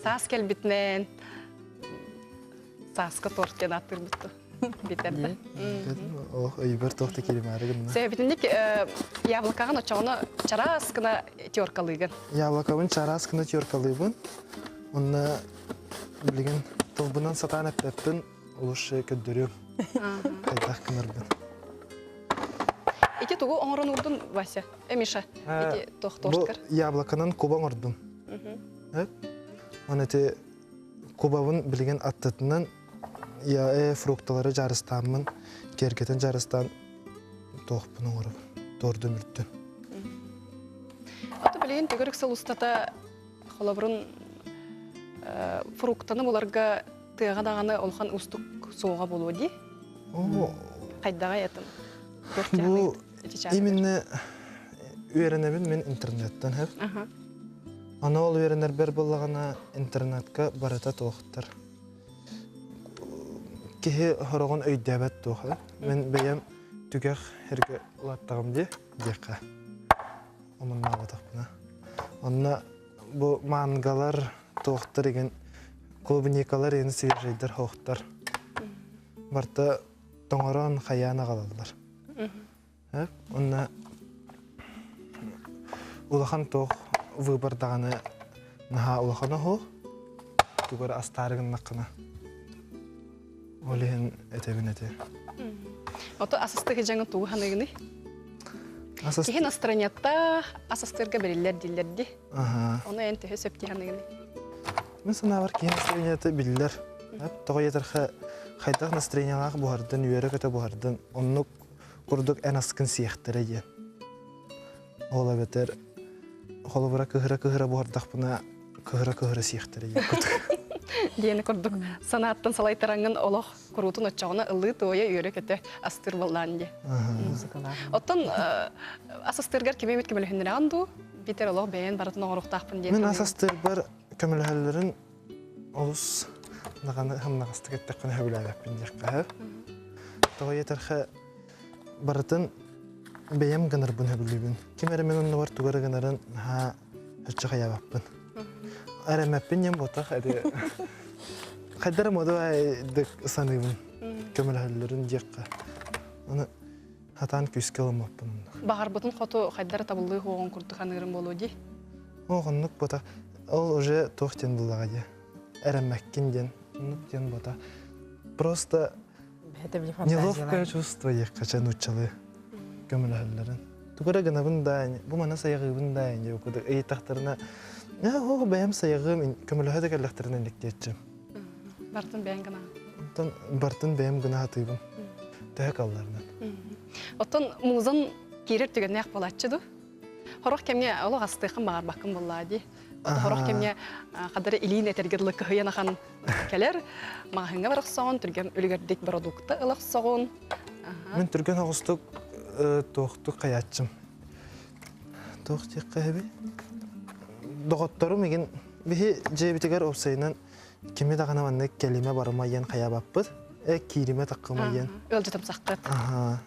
Саас кэлбитинэн сааска торт диэн ааттыырбыт Битэрдэ. Ох, өйбөр туох да киримаары гынна. Сөбүтүнник яблокаҕын оччоҕуна чараас гына теркалыыгын. Яблокабын чараас гына теркалыыбын. Онно билигин тылбынан сатаан эппэппин олус көрдөрүөм. Хайдах гынарбын. Ити тугу оҥорон урдун, Вася? Э, Миша, ити туох торткар? Бу яблоканан куба оҥордум. Оны ити кубабын билигин аттытынан я фрукталары дьаарыстааммын, киэргэтэн дьаарыстаан туохпун оҥоробун, тордум үрдүн. Ото билигин төгүрүк сыл устата холобурун фруктаны буларга тыаҕа даҕаны улахан уустук суоҕа буолуо дии. Хайдаҕай этим? Бу именно үөрэнэбин мин интернеттэн хэп. Аны ол үөрэнэрбэр буоллаҕына интернетка барыта туохтар. Киһи хороҕун өйдөөбөт туоха. Мин бэйэм түгэх эргэ улааттаҕым дии диэххэ. Омуннаабатахпына. Онно бу мангалар туохтар игин клубникалар игин свежайдар хоохтар. Барта тоҥорон хайаан аҕалаллар. Онно улахан туох выбор даҕаны наһаа улахан оһуох тугу эрэ астаары гыннаххына ол иһин этэбин эти. Ото асастыгы дьаҥы тугу ханыгыный? Киһи настроениятта асастырга бэриллэр дииллэр ди. Ону эн төһө сөп дии ханыгыный? Мин санаабар киһи настроениета биллэр. Тоҕо диэтэххэ, хайдах настроениелаах буһардын, үөрэ-көтө буһардын, оннук курдук эн аскын сиэхтэрэ диэн. Ол эбэтэр холобура кыһыра-кыһыра буһардахпына, кыһыра-кыһыра сиэхтэрэ диэн курдук. Диэни курдук санааттан салайтараҥҥын олох куруутун оччоҕуна ыллыы-туойа үөрэ-көтө астыыр буоллаан дии. Оттон ас астыыргар кими эмит көмөлөһүннэрэҕин дуу? Биитэр олох бэйэн барытын оҥоруохтаахпын диэн Мин ас астыырбар көмөлөһөллөрүн олус даҕаны хамнаҕастык эттэххинэ сөбүлээбэппин диэххэ сөп. Тоҕо диэтэххэ барытын бэйэм гынарбын сөбүлүүбүн. Ким эрэ мин оннубар тугу эрэ гынарын наһаа өччө хайаабаппын. Эрэммэппин диэн буотах эти хайдара модуайдык саныыбын көмөлөһөллөрүн диэххэ. Аны хатаан күүскэ ылыммаппын оннук. Баҕарбытын хоту хайдара табыллыы хуоҕун курдук аныырым буолуо дии. О, оннук буота. Ол уже туох диэн буллаҕа дии. Эрэммэккин диэн. Оннук диэн буота. Просто неловкое чувство диэххэ чэ нууччалыы көмөлөһөллөрүн. Тугу эрэ гынабын да, бу маны сайҕыыбын да диэн курдук ыйыттахтарына, оо, бэйэм сайҕыым, көмөлөһө да кэллэхтэринэ инник диэччим. Бартын бэйэҥ гына. Оттон бартын бэйэм гына сатыыбын. Төһө калларынан. Оттон музан киирэр түгэннээх буолааччы дуу? Хорох кэмҥэ олох астыаххын баҕарбаккын буоллаа дии. Хорох кэмҥэ хадары илиин этэргэ дылы кыһыйан ахан кэлэр. Маҕаһыыҥҥа бар охсоҕун, түргэн үлүгэрдик бородуукта ыла охсоҕун. Мин түргэн оҕустук туохтук хайааччым. Туох диэххэ эбий? Доҕотторум игин биһи дьиэбитигэр уопсайынан кими даҕаны маннык кэлимэ барыма диэн хайаабаппыт. Э кииримэ таккыма диэн. Ыалдьытымсаххыт. Аха.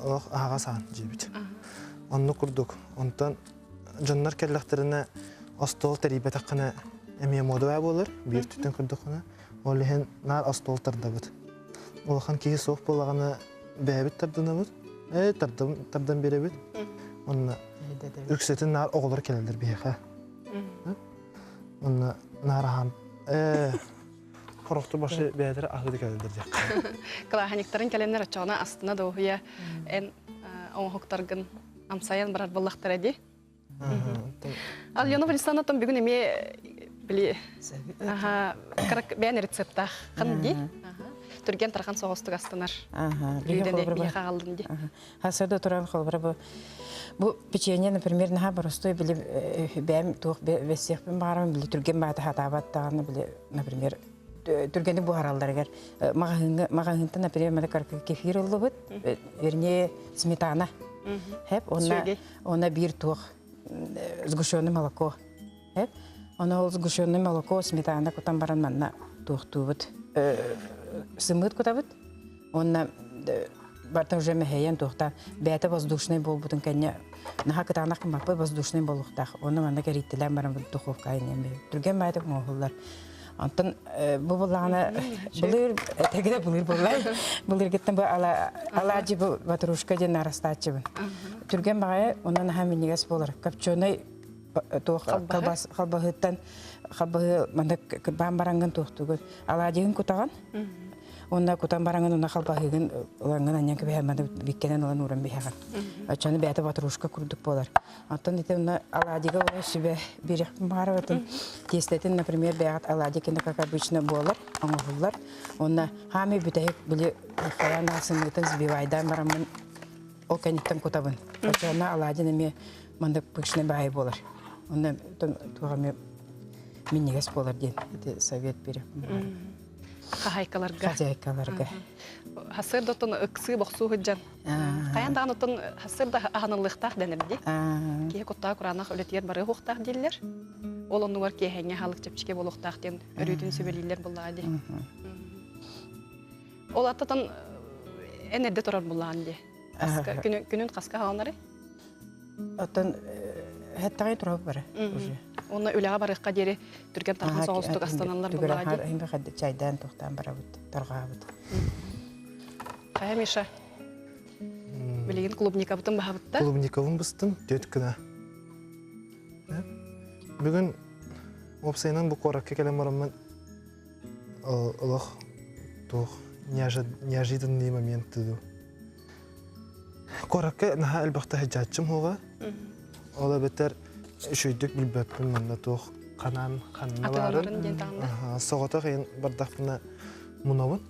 Олох аһаҕас аан дьиэбит. Оннук курдук. Онтон дьоннор кэллэхтэринэ остуол тэрийбэтэххинэ эмиэ муодуба буолар, биир түтэн көрдөххүнэ. Ол иһин наар остуол тардабыт. Улахан киһи суох буоллаҕына бэйэбит тардынабыт, э тардан биэрэбит. Онно үксэтин наар оҕолор кэлэллэр биһиэхэ. Онно наар аһаан э хорохту башы бэйэлэрэ аһыы кэлэллэр диэххэ. Кылааһынньыктарын кэлэннэр оччоҕуна астына дуоһуйа эн оҥоһуктаргын амсайан барар буоллахтара дии. Алена Валисана там бүгүн эмиэ били бэйэн рецептаах хан дии. Түргэн тархан соҕустук астанар. Лүүдэни биһиэхэ аҕаллын дии. Хасырда туран холбура бу бу печенье, например, наһаа боростуой били бэйэм туох бэссиэхпин баҕарабын били түргэн баата хатаабат даҕаны били, например, түргэнник буһаралларыгар маҕаһыыҥҥа маҕаһыынтан, например, маны кефир ыллыбыт, вернее, сметана. Хэп, онна онна биир туох сгущенное молоко. Хэп, оны ол сгущенное молоко, сметана кутан баран манна туохтуубут. Сымыыт кутабыт. Онна барта уже мэһэйэн туохтаан бэйэтэ воздушный буолбутун кэннэ наһаа кытаанах гыммаппыт воздушный буолуохтаах. Онно манна кэрийтилээн баран духовка айанныам түргэн баайдык оҥоһуллар. Онтон бу буллаҕына былыр этэгинэ былыр буоллай. Былыргыттан бу алаадьы бу ватрушка диэн арастааччыбын. Түргэн баҕайы онон наһаа минньигэс буолар. Копченый туох халбаһыттан халбаһы манна кырбаан бараҥҥын туохтугун алаадьыгын кутаҕын Уонна кутан бараҥын уна халбаһыгын ылаҥҥын анньан кэбиһэн маны биккэнэн ылан ууран биһэҕин. Оччону бэйэтэ ватрушка курдук буолар. Оттон ити уна оладьига ула сүбэ биэриэхпин баҕарабытын. Тиэстэтин, например, бэйэҕит оладьи кэннэ как обычно буолар, оҥоһуллар. Уонна хаамый бүтэһик били хайаан сымыытын сбивайдаан бараммын ол кэнниттэн кутабын. Оччоҕуна оладьин эмиэ маннык пышный баайы буолар. Онно туох эмиэ минньигэс буолар диэн ити совет биэриэхпин баҕарабын. Хаһайкаларга. Хозяйкаларга. Хасыр оттон ыксыы бохсуу сылдьан. Хайан даҕаны оттон хасыр да аһаныллыахтаах дэнэр дии. Киһи куттаах кураанах үлэтигэр барыах дииллэр. Ол оннугар киэһэҥҥэ халык чэпчэки буолуохтаах диэн өрүүтүн сүбэлииллэр буоллаҕа дии. Ол аттатан эн эрдэ турар буллаҕын дии. Күнүн хаска хаалнары? Оттон хэттэҕэй турабыт бары уже. Уонна үлэҕэ барыахха диэри түргэн тарҕан соҕустук астаналлар буллаҕа дии. Иһин бэхэдди чайдаан тохтоон барабыт, тарҕаабыт. Хайа Миша? Билигин клубникабытын баһабытта. Клубникабын быстым, түөт гына. Бүгүн уопсайынан бу куоракка кэлэн бараммын олох туох неожиданный момент дуу. Куоракка наһаа элбэхтэ сылдьааччым уоҕа. Ол эбэтэр үчүгэйдик билбэппин манна туох. ханан ханна баарын соҕотох иһин бардахпына мунабын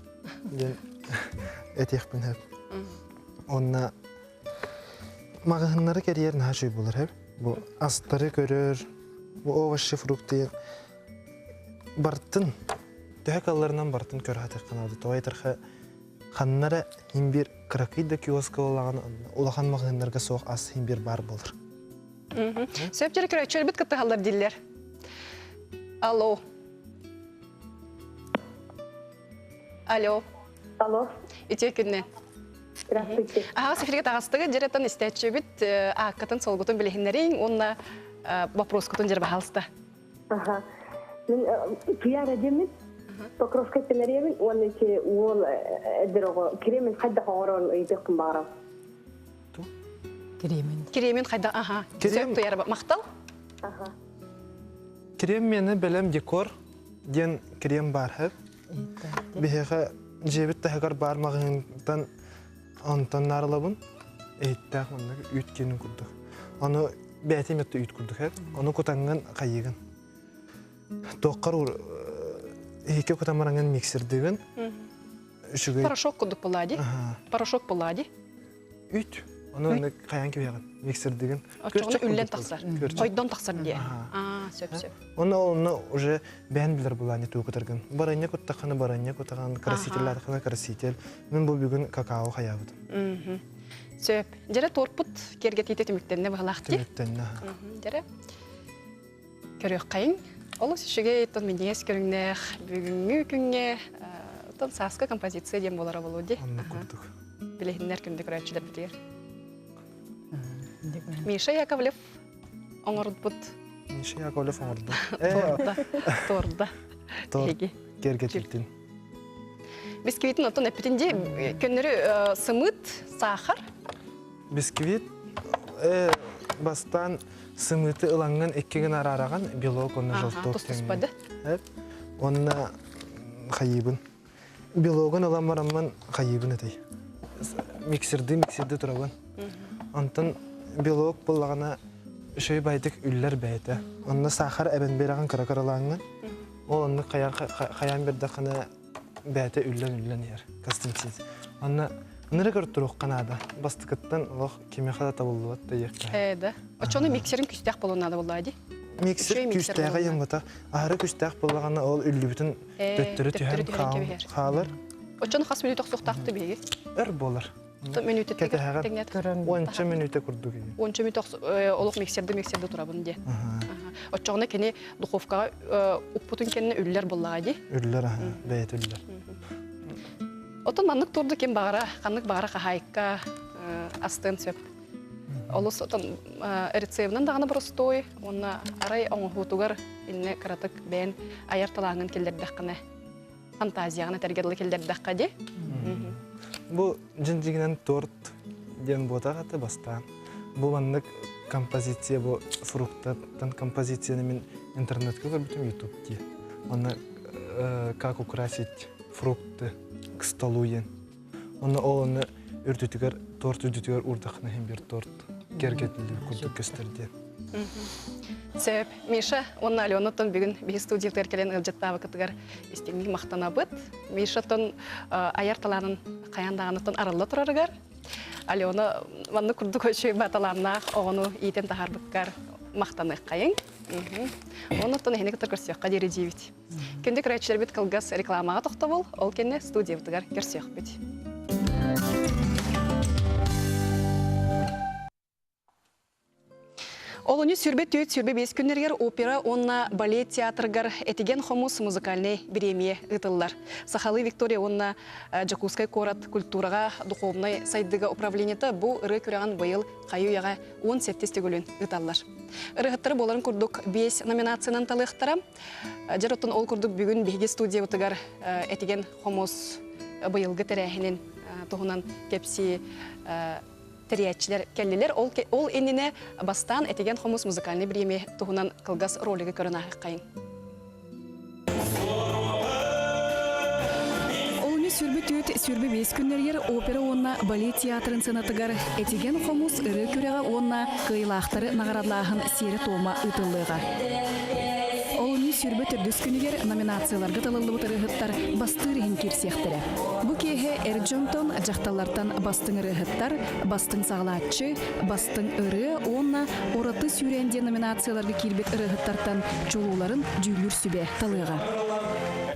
диэн этиэхпин сөп. Онно маҕаһыыннары кэрийэр наһаа үчүгэй буолар сөп. Бу астары көрөр, бу овощи, фрукты бартын төһө калларынан бартын көрө сатыахха наада. Тоҕо этэрхэ ханна эрэ иһин биир кыракый да киоска буоллаҕына улахан маҕаһыыннарга суох ас иһин биир баар буолар. Сөп дьэрэ көрөөччүлэрбит кыттыһаллар дииллэр. Алло. Алло. Алло. Үтүө күннэн. Здравствуйте. Аһаҕас эфиргэ таҕыстыгыт дьэрэтэн истээччибит ааккытын солгутун билиһиннэриҥ уонна вопроскутун дьэр баһаалыста. Аха. Мин Туяра диэммин. Покровскай тэнэриэбин уонна ити уол эдэр оҕо кремень хайдах оҥорорун ыйытыахпын баҕарабын. Кремень. Кремень хайдах аха. Сөп Туяра махтал. Аха. Крем мені бэлэм декор диэн крем баар һэр. Биһиэхэ дьиэбит таһыгар баар маҕаһыынтан онтон наарылабын. Иһиттээх маннык үүт киэнин курдук. Ону бэйэтин өттө үүт курдук һэр. Ону кутаҥҥын хайыыгын. Туоххар иһиккэ кутан бараҥҥын миксердыгын. Үчүгэй. Порошок курдук буолла дии. Порошок буолла дии. Үүт. Ону аны хайаан кэбиһэҕин, миксердигин. Оччоҕуна үллэн тахсар. Хойдон тахсар диye. Аа, сөп сөп. Онно онно уже бэйэн билэр булаани туу кутаргын. Баранья куттаххына баранья кутаҕын, красителлаатаххына краситель. Мин бу бүгүн какао хайаабытым. Сөп. Дьэрэ торпут киэргэтиитэ түмүктэннэ быһалаах дии. Түмүктэннэ. Дьэрэ. Көрүөххэйиҥ. Олус үчүгэй тон минньигэс көрүҥнээх бүгүҥҥү күҥҥэ тон сааскы композиция диэн буолара буолуо дии. Оннук курдук. Билиһиннэр күндү көрөөччүлэрбитигэр. Миша Яковлев оҥорбут. Миша Яковлев оҥорду. Торда. Торда. Торт киэргэтилтин. Бисквитин оттон эппитин дии көннөрү сымыт, саахар. Бисквит бастаан Сымыыты ылаҥҥын икки гына араараҕын, белок уонна желток тустуспады. Уонна хайыыбын. Белогун ылан бараммын хайыыбын этэй. Миксердыы миксердии турабын. Онтон белок буоллаҕына үчүгэй байдык үллэр бэйэтэ. Онно саахар эбэн биэрэҕин кыра-кыралааҥҥын. Ол оннук хайаан хайаан биэрдэххинэ бэйэтэ үллэн-үллэн иһэр Константин. Онно ынырык өр туруохха наада. Бастакыттан олох кимиэхэ да табыллыбат да диэххэ. Ээ да. Оччону миксерин күстээх буолуон наада буоллаа дии. Миксер күстээҕэ йыммата. Аһары күстээх буоллаҕына ол үллүбүтүн төттөрү түһэн хаалар. Оччону хас мүнүүтэ охсуохтаахты биһиги? Өр буолар. Мүнүүтэ Кэтэһэҕин. Уонча мүнүүтэ курдук. Уонча мүнүүтэ олох миксерде миксерде турабын диye. Оччоҕуна кини духовкаҕа укпутун кэннэ үллэр буоллаҕа дии. Үллэр аха, бэйэтэ үллэр. Отон маннык турду ким баҕара, ханнык баҕара хаһаайка астыан сөп. Олус отон рецебынан даҕаны боростуой уонна арай оҥоһуутугар иннэ кыратык бэйэн айар талааҥҥын киллэрдэххинэ фантазияҕын этэргэ дылы киллэрдэххэ дии. Бу дьиҥ-дьиҥинэн торт диэн буотах этэ бастаан. Бу маннык композиция бу фруктаттан композицияны мин интернетка көрбүтүм YouTube дии. Онно как украсить фрукты к столу диэн. Онно ол онно үрдүтүгэр торт үрдүтүгэр уурдаххына иһин биир торт киэргэтиллибит курдук көстөр диэн. Сөп. Миша уонна Аленаттан бүгүн биһи студиятыгар кэлэн ыалдьыттаабыкытыгар истиҥник махтанабыт. Мишаттан айар талаанын хайаан даҕаныттан арылла турарыгар Алена маннык курдук үчүгэй талааннаах оҕону иитэн таһаарбыккар махтаныаххайыҥ. Оннуттан эһини кытта көрсүөххэ диэри диибит. Күндү көрөөччүлэрбит кылгас рекламаҕа тохтобул, ол кэннэ студиябытыгар көрсүөхпүт. Олунньу 24 25 күннэригэр опера уонна балет театрыгар Этигэн хомус музыкальнай бириэмийэ ыытыллар. Сахалыы Виктория уонна Дьокуускай куорат культураҕа духовнай сайдыыга управлениета бу ырыа күрэҕин быйыл хайы-үйэҕэ 17 төгүлүн ыыталлар. Ырыаһыттары буоларын курдук биэс номинациянан талыахтара. Дьэр оттон ол курдук бүгүн биһиги студиябытыгар Этигэн хомус быйылгы тэрээһинин туһунан кэпсии тэрийээччилэр кэллилэр. Ол, ол иннинэ бастаан Этигэн хомус музыкальный бириэмийэ туһунан кылгас ролигы көрөн ааһыаххайыҥ. Олунньу сүрбэ түөрт, сүрбэ биэс күннэригэр опера уонна балет театрын сценатыгар Этигэн хомус ырыа күрэҕэ уонна кыайыылаахтары наҕараадалааһын сиэрэ-туома ыытыллыаҕа. Олунньу 24 күнүгэр номинацияларга талыллыбыт ырыаһыттар бастыыр иһин киирсиэхтэрэ. Бу киэһэ эр дьонтон, дьахталлартан бастыҥ ырыаһыттар, бастыҥ саҕалааччы, бастыҥ ырыа уонна ураты сүүрээн диэн номинацияларга киирбит ырыаһыттартан чулууларын дьүүллүүр сүбэ талыаҕа.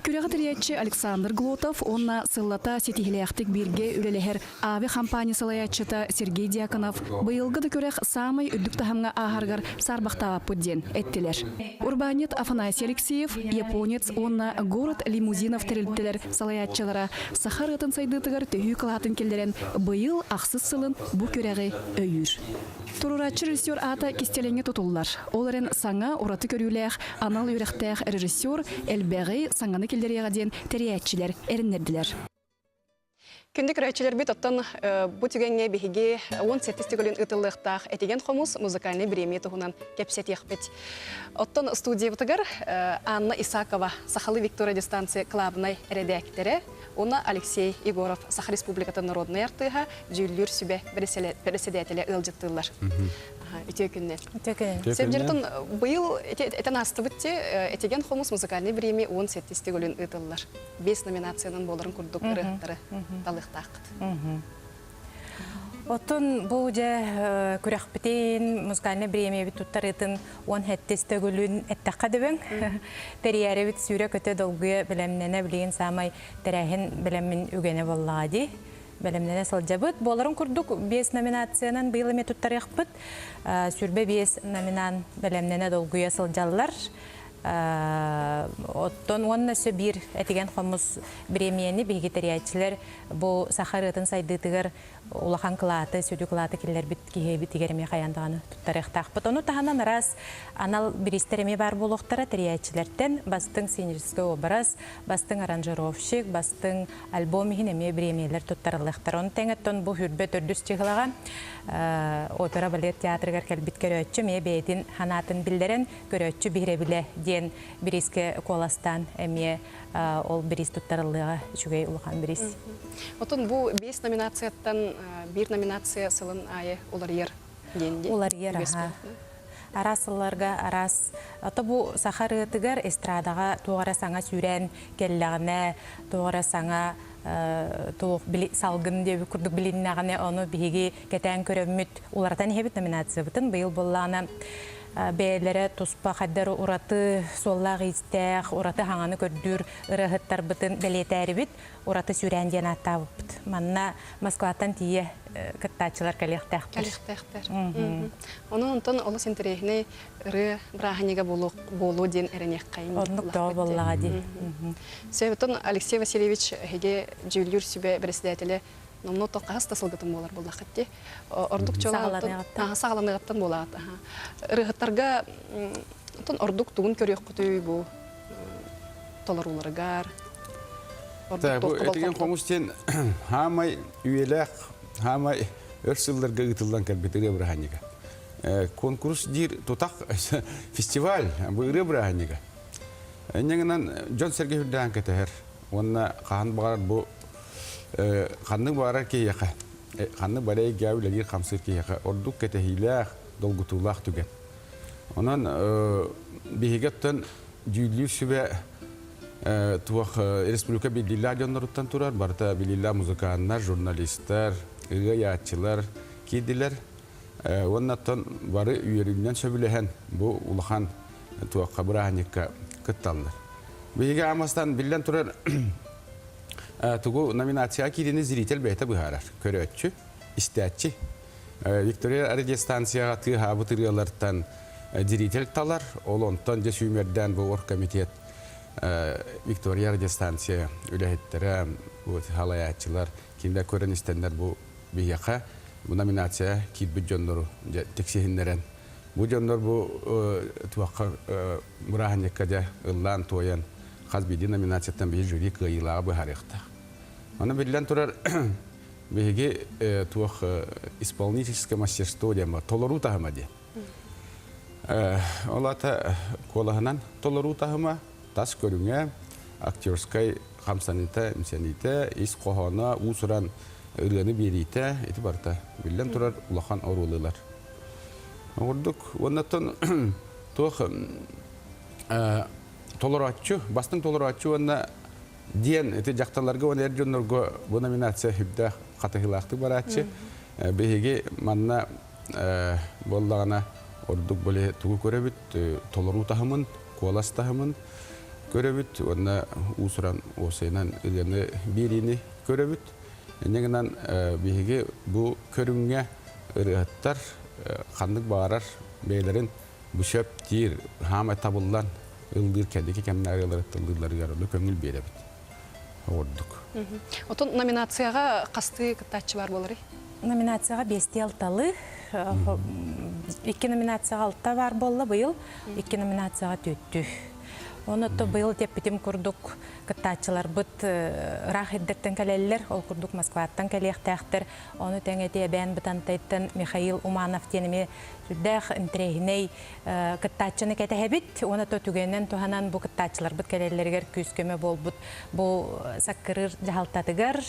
Күрэҕи тэрийээччи Александр Глотов уонна сыллата ситиһилээхтик бииргэ үлэлэһэр Ави хампаанньа салайааччыта Сергей Дьяконов быйылгы да күрэх саамай үрдүк таһымҥа ааһарыгар саарбахтаабаппыт диэн эттилэр. Урбаанньыт Афанасий Алексеев, японец уонна город лимузинов тэрилтэлэр салайааччылара саха ырыатын сайдыытыгар төһүү кылаатын киллэрэн быйыл ахсыс сылын бу күрэҕи өйүүр. Туруорааччы режиссер аата кистэлэҥҥэ тутуллар. Ол эрэн саҥа, ураты көрүүлээх, анал үөрэхтээх режиссер элбэҕи, саҥаны киллэриэҕэ диэн тэрийээччилэр эрэннэрдилэр. Күндү көрөөччүлэрбит, оттон бу түгэҥҥэ биһиги 17 төгүлүн ыытыллыахтаах Этигэн хомус музыкальнай бириэмийэ туһунан кэпсэтиэхпит. Оттон студиябытыгар Анна Исакова, Сахалыы Виктория дистанция кылаабынай эрэдээктэрэ уонна Алексей Егоров, Саха Республикатын народнай артыыһа, дьүүллүүр сүбэ бэрэссэдээтэлэ ыалдьыттыыллар. Үтүө күннэр. Үтүө күнүн. Сөбдьөртөн быйыл этэн аастыбыт ти Этигэн хомус музыкальнай бириэмийэ 17 төгүлүн ыытыллар. Биэс номинациянан буоларын курдук ырыаһыттары талыахтааххыт. Оттон бу дьэ күрэхпитин, музыкальнай бириэмийэбит туттарыытын 17 төгүлүн эттэххэ дөбөҥ. Тэрийээрэбит сүүрэ-көтө долгуйа бэлэмнэнэ билигин саамай тэрээһин бэлэммин үгэнэ буоллаҕа дии. Бэлэмнэнэ сылдьабыт. Буоларын курдук биэс номинациянан быйыл эмиэ туттарыахпыт. 25 номинант бэлэмнэнэ долгуйа сылдьаллар. Оттон уонна өссө биир этигэн хомус бириэмийэни биһиги тэрийээччилэр бу саха ырыатын сайдыытыгар улахан кылааты, сүдү кылааты киллэрбит киһибитигэр эмиэ хайаан даҕаны туттарыахтаахпыт. Ону таһынан араас анал бириистэр эмиэ баар буолуохтара тэрийээччилэртэн бастыҥ сценическэй образ, бастыҥ аранжировщик, бастыҥ альбом иһин эмиэ бириэмийэлэр туттарыллыахтара. Ону тэҥэ оттон бу хүрбэ төрдүс чыһылаҕа опера балет театрыгар кэлбит көрөөччү эмиэ бэйэтин санаатын биллэрэн Көрөөччү биһирэбилэ диэн бириискэ куоластаан эмиэ ол бириис туттарыллыаҕа үчүгэй улахан бириис. Отон бу биэс номинацияттан биир номинация сылын аайы уларыйар диэн дии. Уларыйар, аха. Араас сылларга араас ото бу саха ырыатыгар эстрадаҕа туох эрэ саҥа сүүрээн кэллэҕинэ, туох эрэ саҥа туох салгын диэбит курдук билиннэҕинэ ону биһиги кэтээн көрөммүт уларытан иһэбит номинациябытын быйыл буоллаҕына бэйэлэрэ туспа хайдары ураты суоллаах-иистээх, ураты хаҥаны көрдүүр ырыаһыттарбытын бэлиэтээрибит, ураты сүүрээн диэн ааттаабыппыт. Манна Москваттан тиийэ кыттааччылар кэлиэхтээхтэр. Кэлиэхтээхтэр. Онон онтон олус интэриэһинэй ырыа бырааһынньыга буолуо диэн эрэниэххэйин. Оннук тоҕо буоллаҕа дии. Сөбүтон Алексей Васильевич эһиги дьүүллүүр сүбэ председателэ номнуо хаһыс да сылгытын буолар буоллаххыт дии. Ордук чуолаан саҕаланыаҕыттан буолаҕыт. Ырыаһыттарга оттон ордук тугун көрүөххүтүй бу толорууларыгар? Бу этигэн хомус диэн хаамай үйэлээх, хаамай өр сылларга ыытыллан кэлбит ырыа бырааһынньыга. Конкурс диир тутах фестиваль бу ырыа бырааһынньыга. Инньэ дьон-сэргэ үрдээн кэтэһэр. Уонна хаһан баҕарар бу ханнык баҕарар киһиэхэ ханнык бары эйгэҕэ үлэлиир хамсыыр киһиэхэ ордук кэтэһиилээх, долгутуулаах түгэн. Онон биһиги оттон дьүүллүүр сүбэ туох республика биллиилээх дьонноруттан турар, барыта биллиилээх музыканнар, журналистар, ырыа киирдилэр. Уонна оттон бары үөрүүнэн сөбүлэһэн бу улахан туохха бырааһынньыкка кытталлар. Биһиги аамастан биллэн турар тугу номинацияҕа киириини зритель бэйэтэ быһаарар. Көрөөччү, истээччи. Виктория радиостанцияҕа тыаһаабыт ырыалартан зритель талар. Ол онтон дьэ сүүмэрдээн бу оргкомитет Виктория радиостанция үлэһиттэрэ, халайааччылар кинилэр көрөн истэннэр бу биһиэхэ бу номинация киирбит дьоннору дьэ тиксиһиннэрэн бу дьоннор бу туохха бырааһынньыкка дьэ ыллаан-туойан хас биирдии номинацияттан биһи жюри кыайыылааҕы быһаарыахтаах. Ону биллэн турар биһиги туох исполнительское мастерство диэн бар, толоруу таһыма диэн. Ол аата куолаһынан толоруу таһыма, тас көрүҥэ, актерскай хамсаныыта, имсэниитэ, ис хоһооно, уус-уран ырыаны биэриитэ ити барыта биллэн турар улахан оруолу ылар. Ордук уоннаттан туох. Толорооччу, бастыҥ толорооччу уонна диэн ити дьахталларга уонна эр дьоннорго бу номинация сүрдээх хатыһыылаахтык барааччы. Биһиги манна буоллаҕына ордук били тугу көрөбүт, толоруу таһымын, куолас таһымын көрөбүт уонна уус-уран уопсайынан ырыаны биэриини көрөбүт. Инньэ гынан биһиги бу көрүҥҥэ ырыаһыттар ханнык баҕарар бэйэлэрин бу сөп диир хаамай табыллан ыллыыр кэнники кэмнэ ырыалары ыллыылларыгар ону көҥүл биэрэбит. Ордук. Отон номинацияҕа хастыы кыттааччы бар буоларый? Номинацияҕа биэстии алталы, икки номинацияҕа алта бар буолла быйыл, икки номинацияҕа түөттүү. Оны то быйыл теппитим курдук кыттааччыларбыт ыраах ирдэртэн кэлэллэр, ол курдук Москваттан кэлиэхтээхтэр. Ону тэҥэ эти эбээн Бытантайтан Михаил Уманов диэн эмиэ сүрдээх интэриэһинэй кыттааччыны кэтэһэбит. Уонна то түгэнинэн туһанан бу кыттааччыларбыт кэлэллэригэр күүс-көмө буолбут бу Саккырыыр дьаһалтатыгар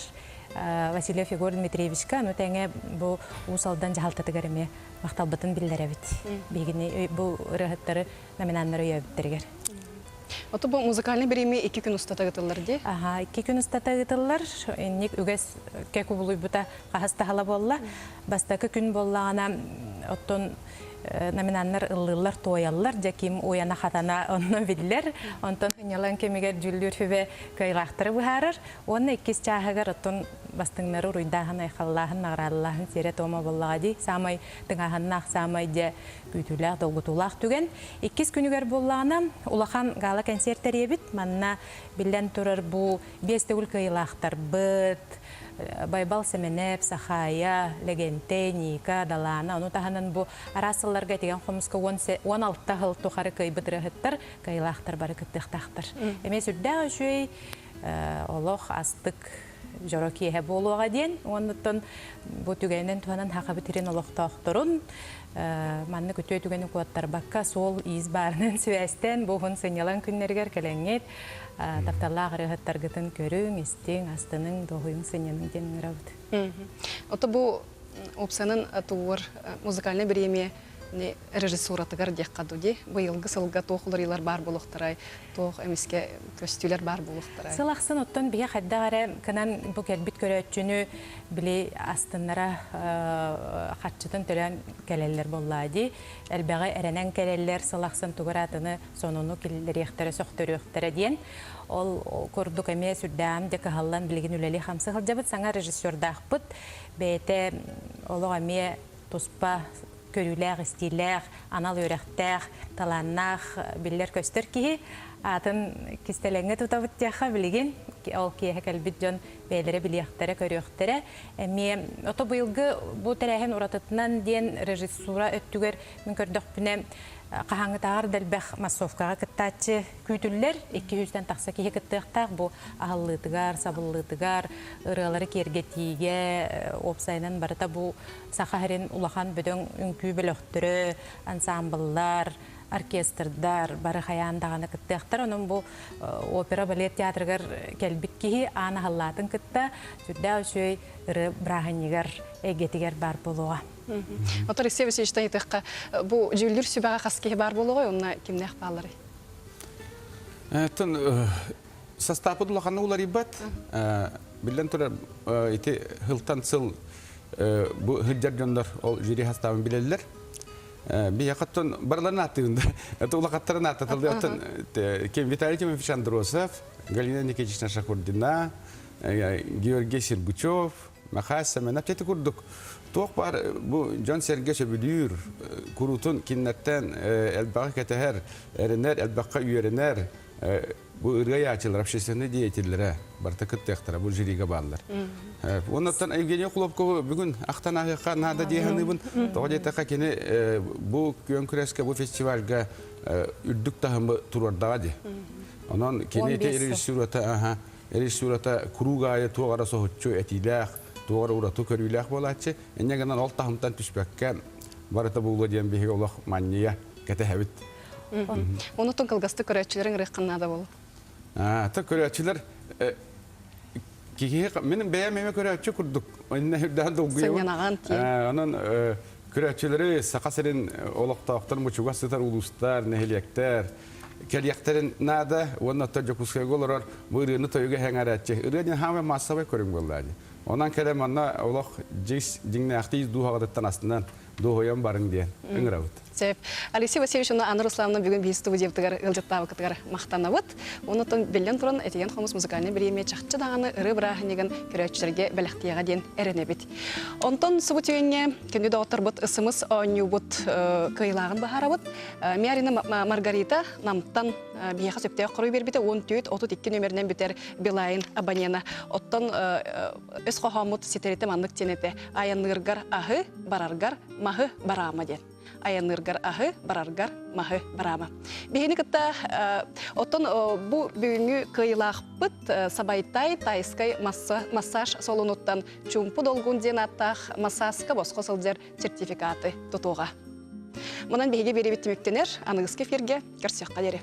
Васильев Егор Дмитриевичка, ону тэҥэ бу Уус Алдан дьаһалтатыгар эмиэ махталбытын биллэрэбит. Биһигини бу ырыаһыттары номинаннары өйөөбүттэригэр. Ото бу музыкальный бириэмийэ икки күн устата ыытыллар дии? Аха, икки күн устата ыытыллар. Инник үгэскэ кубулуйбута хаһыс таһала буолла. Бастакы күн буоллаҕына, оттон номинаннар ыллыыллар, туойаллар. Дьэ ким уйана-хатана онно биллэр. Онтон сынньалаҥ кэмигэр дьүүллүүр сүбэ кыайыылаахтары быһаарар. Уонна иккис чааһыгар оттон бастыҥнары уруйдааһын, айхаллааһын, наҕараадалааһын сиэрэ-туома буоллаҕа дии. Саамай тыҥааһыннаах, саамай дьэ күүтүүлээх, долгутуулаах түгэн. Иккис күнүгэр буоллаҕына, улахан гала-кэнсиэр тэрийэбит. Манна, биллэн турар, бу биэс төгүл кыайыылаахтарбыт, Байбал Сэмэнэп, Сахаайа, Лэгэнтэй, Ника, Далаана, ону таһынан бу араас сылларга этигэн хомуска 16 сыл тухары кыайбыт ырыаһыттар, кыайыылаахтар бары кыттыахтаахтар. Эмиэ сүрдээх үчүгэй олох астык дьоро киэһэ буолуоҕа диэн уоннуттан бу түгэнинэн туһанан Сахабыт сирин олохтоохторун маннык үтүө түгэни куоттарбакка суол-иис баарынан сибээстээн бу уһун сынньалаҥ күннэригэр кэлэҥҥит тапталлаах ырыаһыттаргытын көрүҥ, истиҥ, астыныҥ, дуоһуйуҥ, сынньаныҥ диэн ыҥырабыт. Ото бу опциянан тугур музыкальнай бириэмийэ режиссуратыгар диэххэ дуу дии. Быйылгы сылга туох уларыйыылар баар буолуохтарай, туох эмискэ көстүүлэр баар буолуохтарай? Сыл ахсын оттон биһи хайдах эрэ кынан бу кэлбит көрөөччүнү били астыннара харчытын төлөөн кэлэллэр буоллаа дии. Элбэҕи эрэнэн кэлэллэр, сыл ахсын тугу эрэ атыны сонуну киллэриэхтэрэ, сөхтөрүөхтэрэ диэн. Ол курдук эмиэ сүрдээҕим дьэ кыһаллан билигин үлэлии-хамсыы сылдьабыт. Саҥа режиссердаахпыт. Бэйэтэ олох эмиэ туспа көрүүлээх-истиилээх, анал үөрэхтээх, талааннаах, биллэр-көстөр киһи. Аатын кистэлэҥҥэ тутабыт диэххэ билигин ол киэһэ кэлбит дьон бэйэлэрэ билиэхтэрэ, көрүөхтэрэ. Эмиэ ото быйылгы бу тэрээһин уратытынан диэн режиссура өттүгэр мин көрдөхпүнэ хаһааҥҥытааҕар да элбэх массовкаҕа кыттааччы күүтүллэр. 200-тэн тахса киһи кыттыахтаах бу аһыллыытыгар, сабыллыытыгар, ырыалары киэргэтиигэ, уопсайынан барыта бу Саха сирин улахан бөдөҥ үҥкүү бөлөхтөрө, ансаамбыллар, оркестрдар бары хайаан даҕаны кыттыахтар. Онон бу опера балет театрыгар кэлбит киһи аан аһыллаатын кытта сүрдээх үчүгэй ырыа бырааһынньыгар эйгэтигэр баар буолуоҕа. Отор Алексей Васильевичтан ыйытыахха, бу дьүүллүүр сүбэҕэ хас киһи баар буолуоҕай, онно кимнээх баалларый? Оттон састаапыт улаханнык уларыйбат. Биллэн турар, ити сылтан сыл бу сылдьар дьоннор ол жюри састаабын билэллэр. Биһиэхэ барыларын ааттыыбын да. Это улахаттарын ааттаталлар. Оттон ким Виталий Тимофеевич Андросов, Галина Никитична Шахурдина, Георгий Сергучев, Михаил Семенов ити курдук туох баар бу дьон-сэргэ сөбүлүүр, куруутун кинилэртэн элбэҕи кэтэһэр, эрэнэр, элбэххэ үөрэнэр, бу ырыа айааччылар, общественнай деятеллэрэ барыта кыттыахтара, бу жюрига бааллар. Оннуттан Евгения Хлопкову бүгүн ахтан ааһыахха наада дии саныыбын. Тоҕо диэтэххэ кини бу күөн күрэскэ, бу фестивальга үрдүк таһымы туруордаҕа дии. Онон кини ити режиссурата, режиссурата куруук аайы туох эрэ соһуччу этиилээх, туох эрэ ураты көрүүлээх буолааччы. Инньэ гынан ол таһымтан түспэккэ барыта буолуо диэн биһиги олох манньыйа кэтэһэбит. Онутун кылгастык көрөөччүлэриҥ ырыаххын наада буолуо. Та көрөөччүлэр киһи мин бэйэм эмэ көрөөччү курдук иннэ үрдээн долгуйабын. Сынньанаҕын тиэн. Онон көрөөччүлэри Саха сирин олохтоохтор мучугас сытар улуустар, нэһилиэктэр. кэлиэхтэрин наада уонна оттон Дьокуускайга олорор бу ырыаны тойуга эһэҥэрээччи. Ырыа диэн хаамай маассабай көрүҥ буолла дии. Онон кэлэн манна олох дьиҥнээхтии ис дууһаҕытыттан астынан, дуоһуйан барыҥ диэн ыҥырабыт. Сөп. Алексей Васильевич уонна Анна Руслановна бүгүн биир студиябытыгар ыалдьыттаабыкытыгар махтанабыт. Оннуттан биллэн туран Этигэн хомус музыкальнай бириэмийэ чахчы даҕаны ырыа бырааһынньыгын көрөөччүлэргэ бэлэхтиэҕэ диэн эрэнэбит. Онтон субу түгэҥҥэ күндү доҕотторбут ысымыс оонньуубут кыайыылааҕын быһаарабыт. Мярина Маргарита Намтан биһиэхэ сөптөөх хоруй биэрбитэ 14 32 нүөмэринэн бүтэр Билайн абонена. Оттон өс хоһооммут ситэритэ маннык диэн этэ. Айанныыргар аһы, бараргар маһы бараама диэн. Айанныыргар аһы, бараргар маһы бараама. Биһини кытта оттон бу бүгүҥҥү кыайыылаахпыт Сабайтай тайскай массаж салонуттан Чуумпу долгун диэн ааттаах массааска босхо сылдьар сертификаты тутуоҕа. Манан биһиги биэрэбит түмүктэнэр аныгыскы эфиргэ көрсүөххэ диэри.